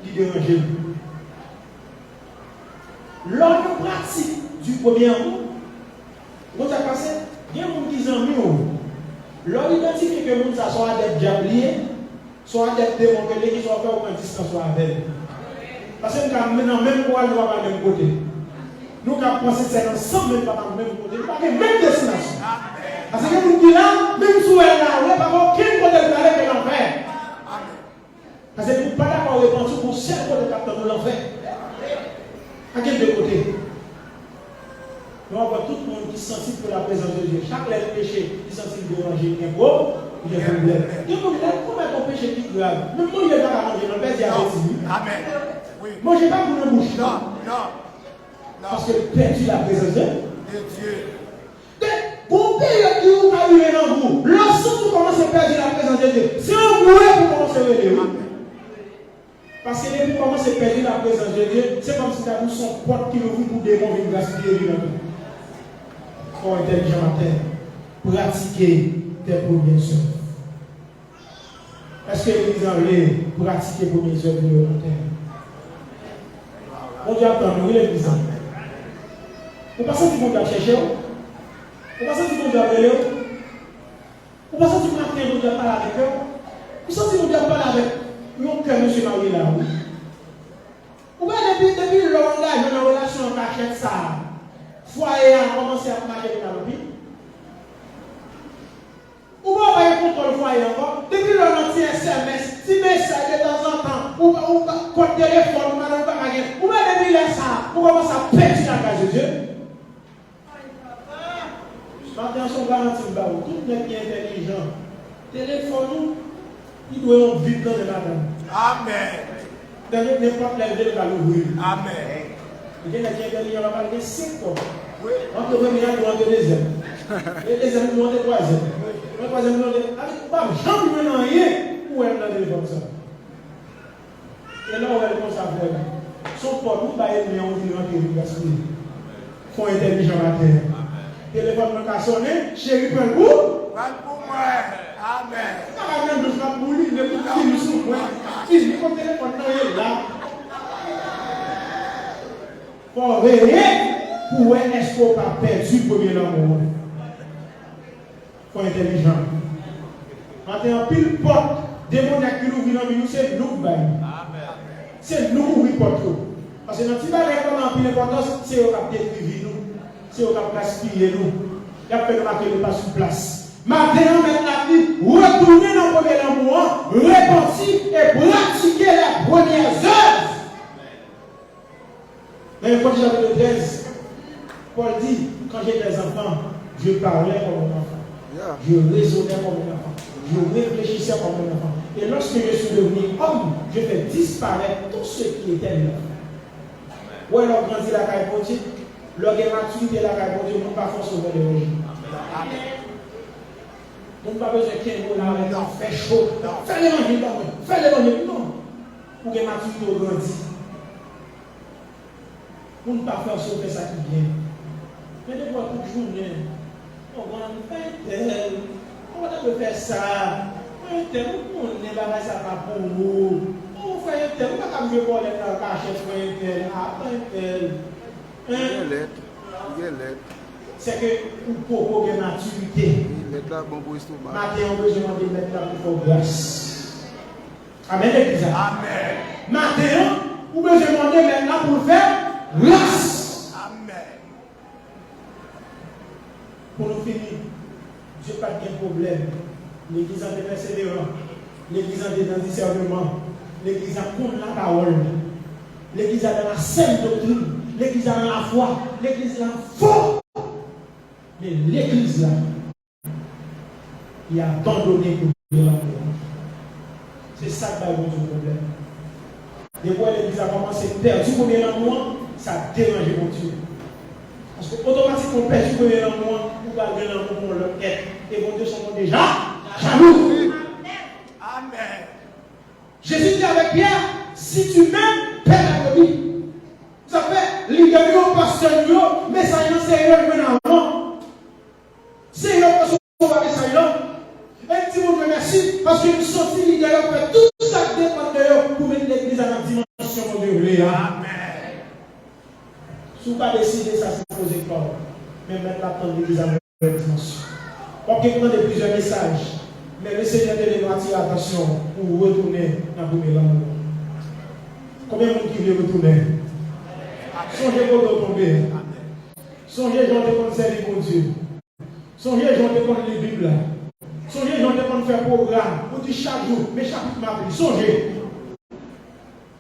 li deranje l. Lè w nan pratik du premier amour, ou konn sa k pase? Gen moun ki zanmi w. Lè w idantifye ke moun sa se yon adèt dyab li ye, se yon adèt demon ke l ye, kisa w fè? Ou pran distans ou avè l. Paske nou ka nan menm koral, nou pa pral menm kote. Nou ka panse sèl ansanm, men nou pa pral menm kote. Nou pa gen menm destinasyon. Paske gen moun ki la, menm si w wè l la, w wè pa gen okenn kote l prale ke lanfè. Paske ou pa dakò repanti w, gon sèl kote k ap tann ou, lanfè. Pa gen de kote. Nou ap wè tout moun ki sansib pou laprezans de Dye. Chak lè l peche, li santi l deranje, li gen pwo-, li gen pwoblèm. Gen moun, lè l komèt yon peche ki grav, menm manje l pa ka manje, non, l pèdi apeti, wi. Amèn. Wi. Manje pa gou nan bouch li. Non, non, non. Paske l pèdi laprezans de Dye. Gon peryòd ki ou ka rive nan gou. Lè w santi w kòmanse pèdi laprezans de Dye, se yon mwen pou kòmanse rele, wi. Paske depi w kòmanse pèdi laprezans de Dye, se kòmsi ta di w se yon pòt ki louvri pou demon vin gaspiye vi nan tou. Fò w entèlijan maten. Pratike tes premières œuvres. Èske legliz la vle pratike premye zèv li yo nan tè? Bondye ap tann ou, wi, legliz la. Ou pa santi Bondye ap chèche w? Ou pa santi Bondye ap rele w? Ou pa santi maten Bondye ap pale avèk kè w? Ou santi Bondye ap pale avèk yon kè mesye marye la, wi. Ou wè, depi, depi lè w angaje w nan relasyon an kachèt sa a, fwaye a kòmanse ap mache pi mal anpil. Ou pa gen kontwòl fwaye ankò. Depi lè w nan ti S M S, ti mesaj detanzantan, ou, ou, kòd telefòn, ou madanm ou pa ka gen. Ou wè, depi lè sa a, ou kòmanse ap pèdi nan kay de Dye. Maten an, se yon garanti m ba ou. Tout nèg ki entèlijan, telefòn ou, li dwe yon vit nan men madanm. Amèn. Tande, nenpòt lè l vle, l ka louvri l. Amèn. Gen nèg ki entèlijan, l ap al gen senk kòb. Wi. Antre premye a, li antre dezyèm. E dezyèm, li antre twazyèm. Nan twazyèm, li antre, avèk, ou p ap janm jwenn anyen pou wè l nan telefòn sa. E lè w wè l konsa, frè m, se yon pòt ou bay ènmi an, ou vin rantre, ou gaspiye. Fò entèlijan maten an. Telefòn nan ka sonnen, cheri, pran l pou. Pran l pou mwen. Amèn. Sa pa nan douch m ap boule, men pou fini sou mwen. Fini kot telefòn nan ye la. Fò w veye pou w wè èske w pa pèdi premye lanmou an. Fò entèlijan. Maten, anpil pòt demonyak ki louvri nan vi nou, se nou k bay. Se nou k ouvri pòt yo. Paske nan ti bagay kòman anpil enpòtans, se yo k ap detwi vi nou. Se yo k ap gaspiye nou. Y ap fè nou make le pa sou plas. Maten an, Mèt la di, retounen nan premye lanmou an, repanti e pratike les premières œuvres. Nan Efèz chapit trèz, Pòl di, quand j'étais enfant, je parlais comme un enfant. Yeah. Je raisonnais comme un enfant. Je réfléchissais comme un enfant. Et lorsque je suis devenu homme, je fais disparaître tout ce qui était de l'enfant. Wè, lè w grandi lakay Bondye, lè w gen matirite lakay Bondye, moun pa fòse w fè de rejim. Moun pa bezwen kenbe w la, fè cho. Fè levanjil ban mwen, fè levanjil. Non. Ou gen matirite, ou grandi. Moun pa fòse w fè sa ki byen. Men depi w tout jounen, ou konn fè entèl, ou pa ta dwe fè sa. Fè entèl, ou konnen bagay sa pa pou ou. Ou fè entèl, ou pa ka jwe bòlèt nan kachèt, fè entèl, a, fè entèl. Li gen lèt, li gen lèt. Sèke ou poko gen matirite. Lèt la bon pou estomak. Maten an, ou bezwen mande Mèt la pou fè w gras. Amèn, legliz la. Amèn. Maten an, ou bezwen mande Mèt la pou l fè gras. Amèn. Pou nou fini, Dye pa t gen pwoblèm. Legliz la te pèseveran. Legliz la te nan disèneman. Legliz la konn lapawòl. Legliz la nan la sèn doktrin. Legliz la nan lafwa. Legliz la fò. Men legliz la, li abandone premye lanmou an. Se sa k bay Bondye pwoblèm. Depi w wè legliz la kòmanse pèdi premye lanmou an, sa deranje Bondye. Paske otomatikman w pèdi premye lanmou an, ou pral gen lanmou pou yon lòt èt. E Bondye se yon Bondye ja-, jalou. Amèn. Jezi di avèk Pyè, si tu m'aimes, paie ta brebis. Sa fè, lidè yo, pastè yo, mesaj lan se yo l jwenn avan. Se yo k resevwa mesaj lan. E m di Bondye mèsi, paske m santi lidè yo fè tout sa k depann de yo pou met legliz la nan dimansyon Bondye vle a. Amèn. Si w pa deside sa, se poze pa w. Men Mèt la ap tann legliz la nan yon lòt dimansyon. W ap gen pou tande plizyè mesaj, men Lesenyè te vle nou atire atansyon pou w retounen nan premye lanmou. Konbyen moun ki vle retounen? Sonje kote w tonbe. Sonje jan w te konn sèvi Bondye. Sonje jan w te konn li Bib la. Sonje jan w te konn fè pwogram. Ou di chak jou, men chapit m ap li. Sonje.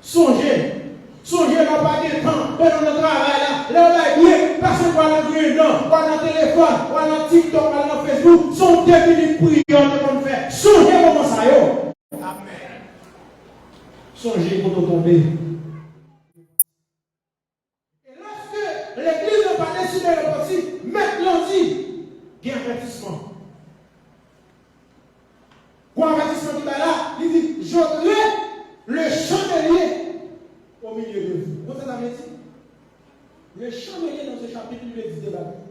Sonje. Sonje lè w pa gen tan, pandan w nan travay la, lè w bay byen, pase pou al nan griyen dan, w al nan telefòn, w al nan TikTok, w al nan Facebook, se yon de minit priyè w te konn fè. Sonje moman sa yo. Amèn. Sonje kote w tonbe. E lòske legliz lan pa deside repanti, mèt lan di, gen avètisman. Gon avètisman ki bay la, li di, j'ôterai le chandelier au milieu de vous. Ou konn sa sa vle di? Le chandelier dans ce chapitre, li vle di de bagay.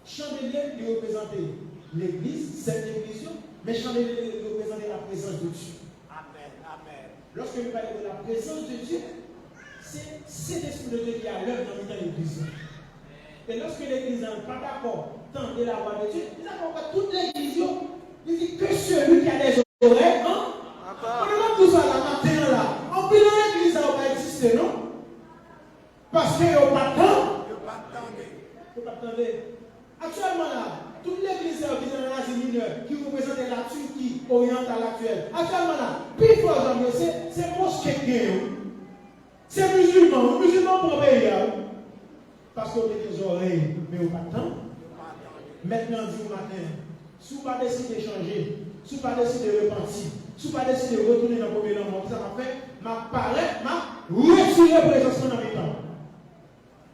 Chandelye, li reprezante legliz, sèt legliz yo, men chandelye, li reprezante la prezans de Dye. Amèn, amèn. Lòske nou pale de la prezans de Dye, se Sentespri de Dye ki alèv nan mitan legliz la. E lòske legliz la pa dakò tande lavwa de Dye, li dakò wè tout legliz yo, li di, que ki reprezante la Turquie orientale actuelle. Aktyèlman la, pi fò zam yo se, se moske k genyen, wi. Se mizilman, wi. Mizilman pran peyi a, wi. Paske yo te gen zòrèy, men yo pa t tann. Mèt lan di w maten an, si w pa deside chanje, si w pa deside repanti, si w pa deside retounen nan premye lanmou, kisa m ap fè? M ap parèt, m ap retire prezans mwen nan mitan w.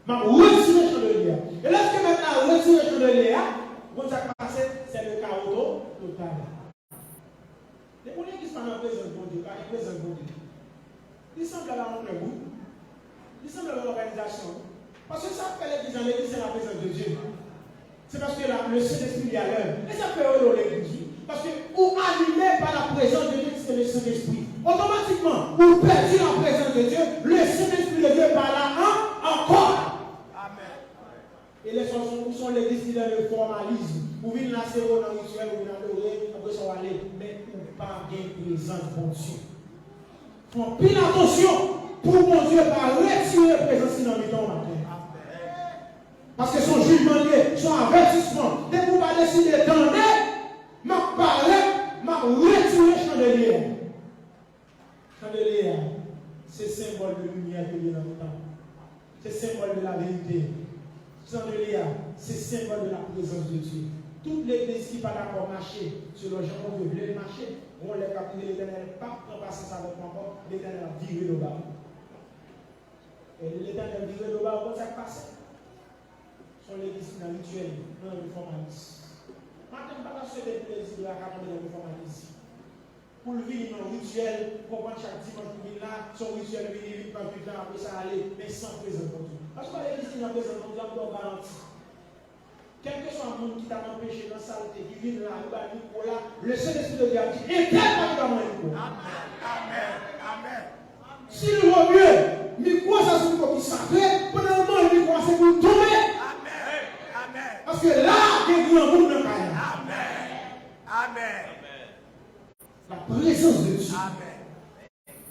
M ap retire chandelye a. E lèske mèt la retire chandelye a, ou konn sa k pase? C'est le chaos to-, total. Depi yon legliz pa nan prezans Bondye, pa gen prezans Bondye. Li sanble a yon klèb, wi. Li sanble a yon òganizasyon, wi. Paske sa k fè legliz la legliz, c'est la présence de Dieu. Se paske la, le Saint-Esprit li à l'œuvre. E sa k fè yo rele w legliz, wi. Paske ou anime pa la prezans de Dye ki se le Sentespri. Otomatikman, ou pèdi la prezans de Dye, le Sentespri de Dye pa la an, ankò. Amèn. E lè sa w se yon legliz ki dans le formalisme, ou vin la se ou nan rityèl, ou vin adore, apre sa w ale, men ou pa gen prezans Bondye. Fè anpil atansyon pou Bondye pa retire prezans li nan mitan w maten. Paske se yon jijman li ye, se yon avètisman. Depi w pa deside tande, m ap parèt, m ap retire chandelye a. Chandelye a, se senbòl de limyè ke li ye nan mitan. Se senbòl de la verite. Chandelye a, se senbòl de la prezans de Dye. Tout legliz ki pa dakò mache selon jan Bondye vle l mache, gon lè k ap rive Letènèl p ap pran pasyans avèk ou ankò, Letènèl ap vire do ba ou. E lè Letènèl vire do ba ou, konn sa k pase? Se yon legliz ki nan rityèl, nan yon fòmalis. Maten, m pa ta swete pou legliz la ka tonbe nan yon fòmalis. Pou l vini nan rityèl, konprann chak dimanch pou vin la, se yon rityèl, vini, vin pran vin la, apre sa ale, men san prezans Bondye. Paske legliz ki nan prezans Bondye, m ba w garanti. Kèlkeswa moun ki ta nan peche, nan salte, ki vin la, yo ba l mikwo la, le Sentespri de Dye ap di, entèl pa gen dwa manyen mikwo. Amèn, amèn, amèn. Si l vo mye, mikwo sa se mikwo ki sakre, pandan l manyen mikwo a, se pou l tonbe. Amèn, amèn. Paske la, gen granmoun nan kay la. Amèn, amèn. La prezans de Dye. Amèn.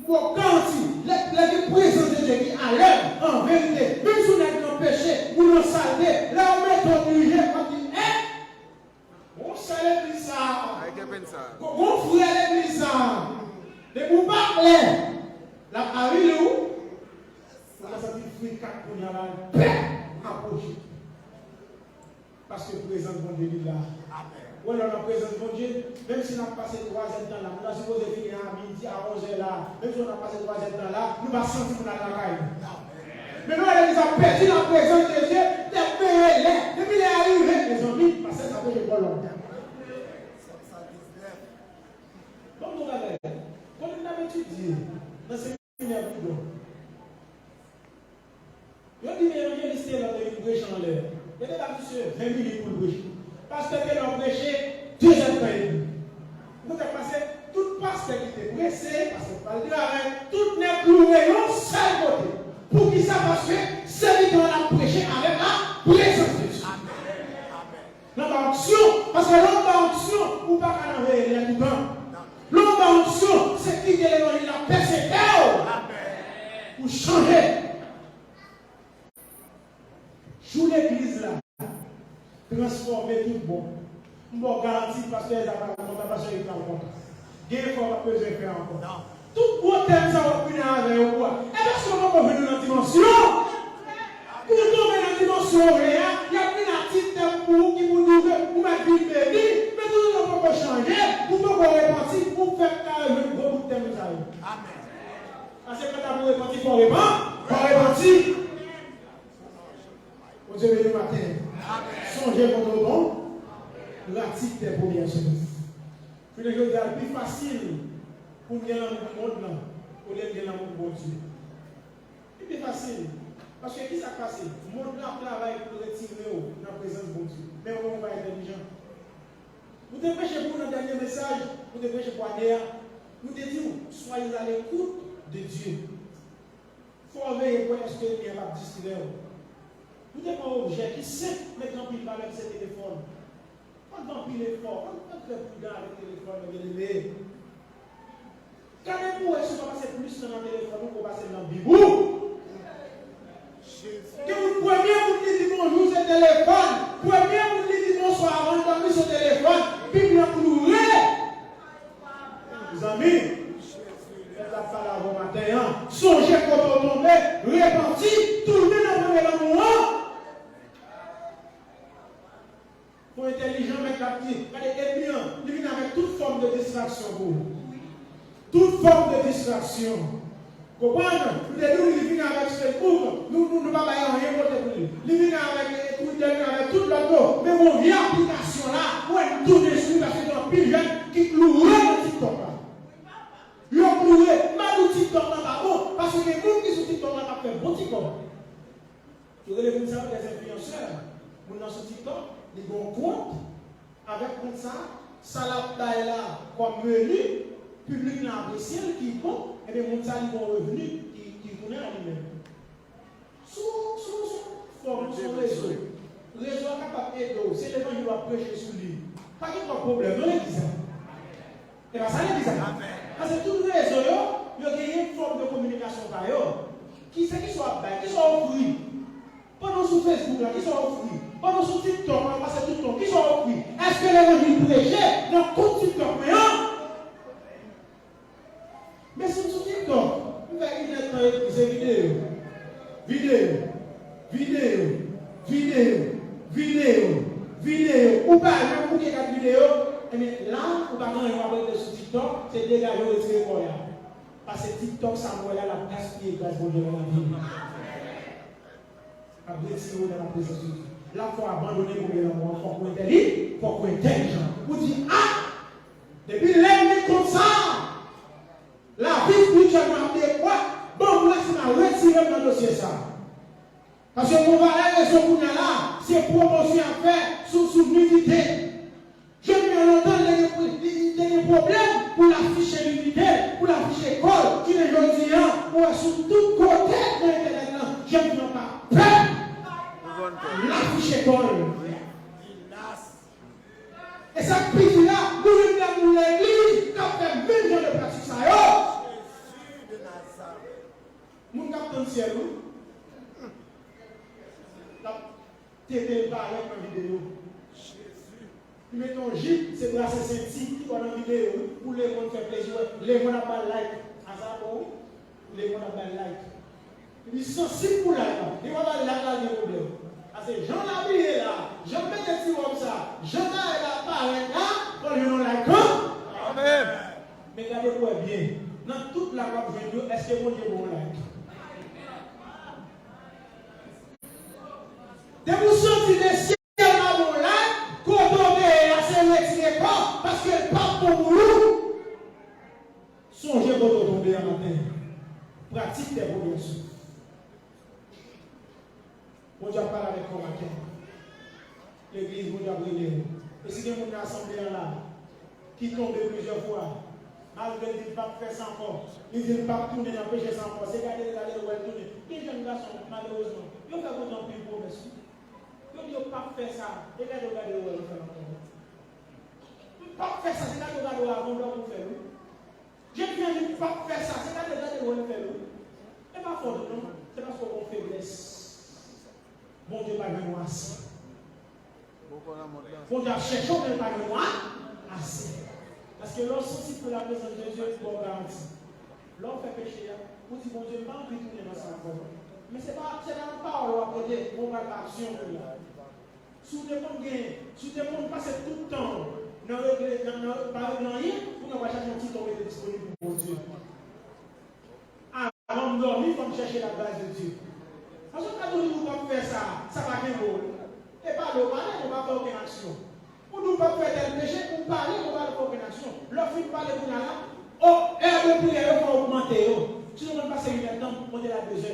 M ba w garanti, lè, lè gen prezans de Dye ki alèv, an verite, menm si w nèg nan peche, ou nan salte, lè yo mete w dirije, w ap di, en! Gon sè legliz sa a. Ay, gen penn sa. Gon, gon frè legliz sa a. Depi w pa klè, l ap avili w. Ou ka santi frikak kounye a la, pè apwoche. Paske prezans Bondye li la. Amèn. Ou wè lè w nan prezans Bondye, menm si n ap pase twazè tan la, nou ta sipoze fini a midi, a onzè la, menm si nou ta pase twazè tan la, nou pa santi pou n al lakay nou. Men nou wè legliz ap pèdi la prezans de Dye, tèt beye lè, depi lè a rive, mezanmi, pastè sa preche twò lontan. Ban m di w bagay, kote n ap etidye nan seminè Boudon. Yo di men evanjelis te la te vin preche anlè. Yo te ba misye ven minit pou l preche. Pastè te la preche de zèdtan edmi. Ou konn sa k pase? Tout pastè ki te prese, pastè pa l travay, tout nèg loure yon sèl kote. Poukisa? Paske sèvitè an ap preche avèk la prezans de Dye. Amèn. Amèn. L anba onksyon, paske lè w anba onksyon, ou pa ka nan veye lè toutan. Lè w anba onksyon, se kite levanjil la pèse kè w pou chanje. Jou legliz la transfòme tout bon. M ba w garanti, pastè Eza pral kontan, pastè Eric pral kontan. Gen efò w ap bezwen fè ankò. Tout gwo tèm sa w ap vini avè yo pou a. E paske w poko jwenn yo nan dimansyon. Pou w tonbe nan dimansyon w ye a, y ap vin a ti tèm pou ou ki pou di w ke ou mèt vin beni, men toutotan w poko chanje, ou poko repanti, ou fèk ka rejwenn gwo bout tèm sa yo. Amèn. Paske kanta pou repanti, fò w repan-, fò w repanti. Bondye beni w maten. Amèn. Sonje kont ou bon, pratik tes premières œuvres. Jounen jodi a, l pi fasil pou n gen lanmou pou mond lan olye n gen lanmou pou Bondye. Li pi fasil. Paske kisa k pase? Mond lan ap travay pou l retire w nan prezans Bondye. Men ou menm ou pa entèlijan. Nou te preche pou w nan dènye mesaj, nou te preche pou ane a. Nou te di w, soyez à l'écoute de Dieu. Fò w veye pou èske ènmi an p ap distrè w. Nou te pran objè ki senp, men gen anpil valè ki se telefòn. Fò n fè anpil efò, fò n, fò n trè pridan avèk telefòn nou, byeneme. Gade pou w wè si w pa pase plis tan nan telefòn ou ke w pase l nan Bib ou. Gen moun, premye moun li di bonjou se telefòn. Premye moun li di bonswa avan l dòmi se telefòn. Bib lan distraksyon pou ou. Tout fòm de distraksyon. Konprann? Nou te di w li vini avèk Facebook, nou, nou, nou pa bay anyen kote pou li. Li vini avèk, eh, Twitter, li vini avèk tout lòt yo. Men gon vye aplikasyon la, ou wè n tounen sou li paske gen anpil jèn ki kloure nan TikTok la. Yo kloure, m pa di w TikTok la pa bon, paske gen moun ki sou TikTok la k ap fè bon ti kòb. Yo rele moun sa yo des influenceurs. Moun nan sou TikTok, li gen yon kont. Avèk kont sa, sa l ap bay la kòm meni, piblik lan apresye l, ki bon, ebyen moun sa li gen yon revni ki, ki tounen a li menm. Sou, sou, sou fòm, sou rezo. Rezo a kapab ede w. Se levanjil w ap preche sou li. Pa gen twòp pwoblèm non legliz la. E pa sa legliz la. Paske tout rezo yo, yo genyen fòm de kominikasyon pa yo. Ki se kisa w ap bay, kisa w ofri? Pandan w sou Facebook la, kisa w ofri? Pandan w sou TikTok la, w pase tout tan, kisa w ofri? Èske levanjil preche nan kont TikTok mwen an? Men si m sou TikTok, m fè inèdtan epi se videyo. Videyo. Videyo. Videyo. Videyo. Videyo. Ou pa janm bouke kat videyo, ebyen la, ou pa gen anyen w ap regle sou TikTok, se degaje w retire kò w la. Paske TikTok sa m wè la, l ap gaspiye gras Bondye nan lavi m. Ap retire w nan laprezans de Dye. L ap fè w abandone premye lanmou an, fòk ou entèli, fòk ou entèlijan. Ou di, a! Depi lè m gen kont sa, lavi espirityèl mwen ap dekwèt, ban m gras m al retire m nan dosye sa. Paske m gon valè rezon kounye a la, se pwomosyon y ap fè sou, sou nidite. Jèn mwen lontan, li te gen, li, li te gen pwoblèm pou l afiche nidite l, pou l afiche kò l. Jounen jodi a, ou wè sou tout kote nan entènèt lan, jèn fi an pa pè l afiche kò l. E sa k pi di la, nou menm lè nou legliz k ap fè menm jan de pratik sa yo. Moun k ap tann syèl, wi. L ap tete l parèt nan videyo. Li mete yon jip, se brase senti, li wè nan videyo, wi. Pou lemonn fè plezi, wè. Lemonn ap ba l like. A sa bon, wi. Lemonn ap ba l like. Li sansib pou like la. Li pa ba l like la, li gen pwoblèm. Paske jan l abiye la, jan l mete ti wòb sa, jan l parèt la, fò l jwenn yon like, an? Amèn. Men gade pou wè byen. Nan tout like w ap jwenn yo, èske Bondye ba w like? Depi w santi lesyèl pa ba w like, kote w te ye a se retire kò w, paske l p ap bon pou ou. Sonje kote w tonbe a maten. Pratique tes premiers souffles. Bondye ap pale avèk kò maten. Legliz, Bondye ap rele w. E si gen moun nan asanble a la ki tonbe plizyè fwa, malgre l di l p ap fè sa ankò, li di l p ap tounen nan peche sa ankò, se gade l gade l wè l tounen. Gen jèn gason, malerezman, yo fè Bondye anpil pwomès, wi. Yo di yo p ap fè sa, e gade yo gade yo wè yo fè l ankò. M p ap fè sa, se gade yo gade yo avan w dòmi w fè l, wi. Jèn fi an di m p ap fè sa, se gade gade l wè l fè l, wi. E pa fòt ou non, se paske w gon feblès. Bondye pa jwenn ou ase. Bondye ap chèche w, men l pa jwenn ou a-, ase. Paske lè w sansib pou laprezans de Dye, li ba w garanti. Lè w fè peche a, ou di, Bondye, m pa anvi tounen nan sa ankò. Men se pa, se pa nan pawòl w ap rete, men w pral pa aksyon kounye a. Si w te konn gen, si w te konn pase tout tan w nan regle, nan, nan, pa regle anyen, kounye a w pral chache yon ti tan w mete disponib pou Bondye. Avan m dòmi, fò m chèche la grâce de Dieu. Paske w ka toujou di w p ap fè sa, sa pa kenbe w. E pale w pale, men w pa fè okenn aksyon. Ou di w p ap fè tèl peche, ou pale, men w pa fè okenn aksyon. Lè w fin pale kounye a la, o, è de priyè yo fò w ogmante yo. Si w te konn pase inèdtan, monte l a dezè.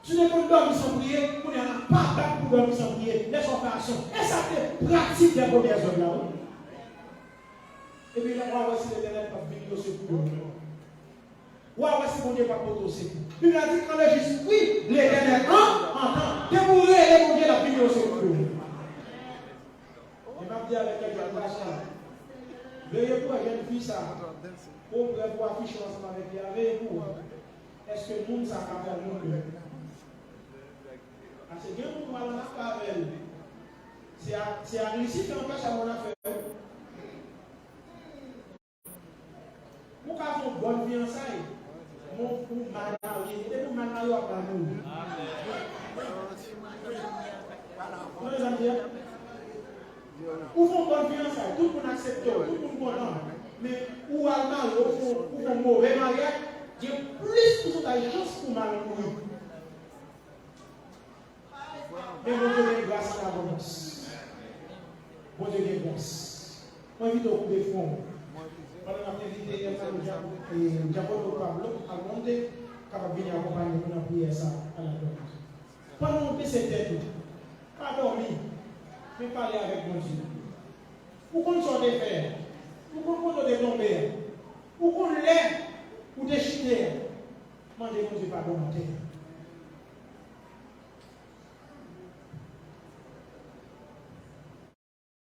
Si w te konn dòmi san priye, kounye a la pa dat pou dòmi san priye. Lè sa w fè aksyon. E sa te pratique des premiers hommes la, wi. Epi lè w a wè si Letènèl p ap vini o sekou de ou. W a wè si Bondye p ap pote w sekou. Bib la di, quand le juste prie, l'Éternel en-, entend. Depi w rele Bondye, l ap vini o sekou de ou. E m ap di avèk kèk jèn gason, veye pou wè jèn fi sa, pou w prè pou w afiche w ansanm avèk li a, veye pou wè. Èske moun sa ka fè l moun menm? Paske gen moun w al anafè avè l. Se ak, se ak li si fè anpè sa moun afè. Ou ka fè yon bòn fiyansay, men ou mal marye. Depi ou mal marye, w ap mal mouri. Ou konprann sa m di a? Ou fè yon bòn fiyansay, tout moun ak aksepte w, tout moun kontan. Men ou al marye, ou fè, ou fè yon move maryaj, gen plis pousantaj chans pou w mal mouri. Men Bondye gen gras an abondans. Bondye gen gras. Mwen envite w koupe fwon w. Pandan n ap envite Hermano Dia-, eh, Diakono Pablo Almonte kapab vini akonpaye nou nan priyè sa a la dòt. Pandan w bese tèt ou, pa dòmi, men pale avèk Bondye. Ou konn sa w te fè a. Ou konn kote w te tonbe a. Ou konn lè ou te chite a. Mande Bondye padon atè a.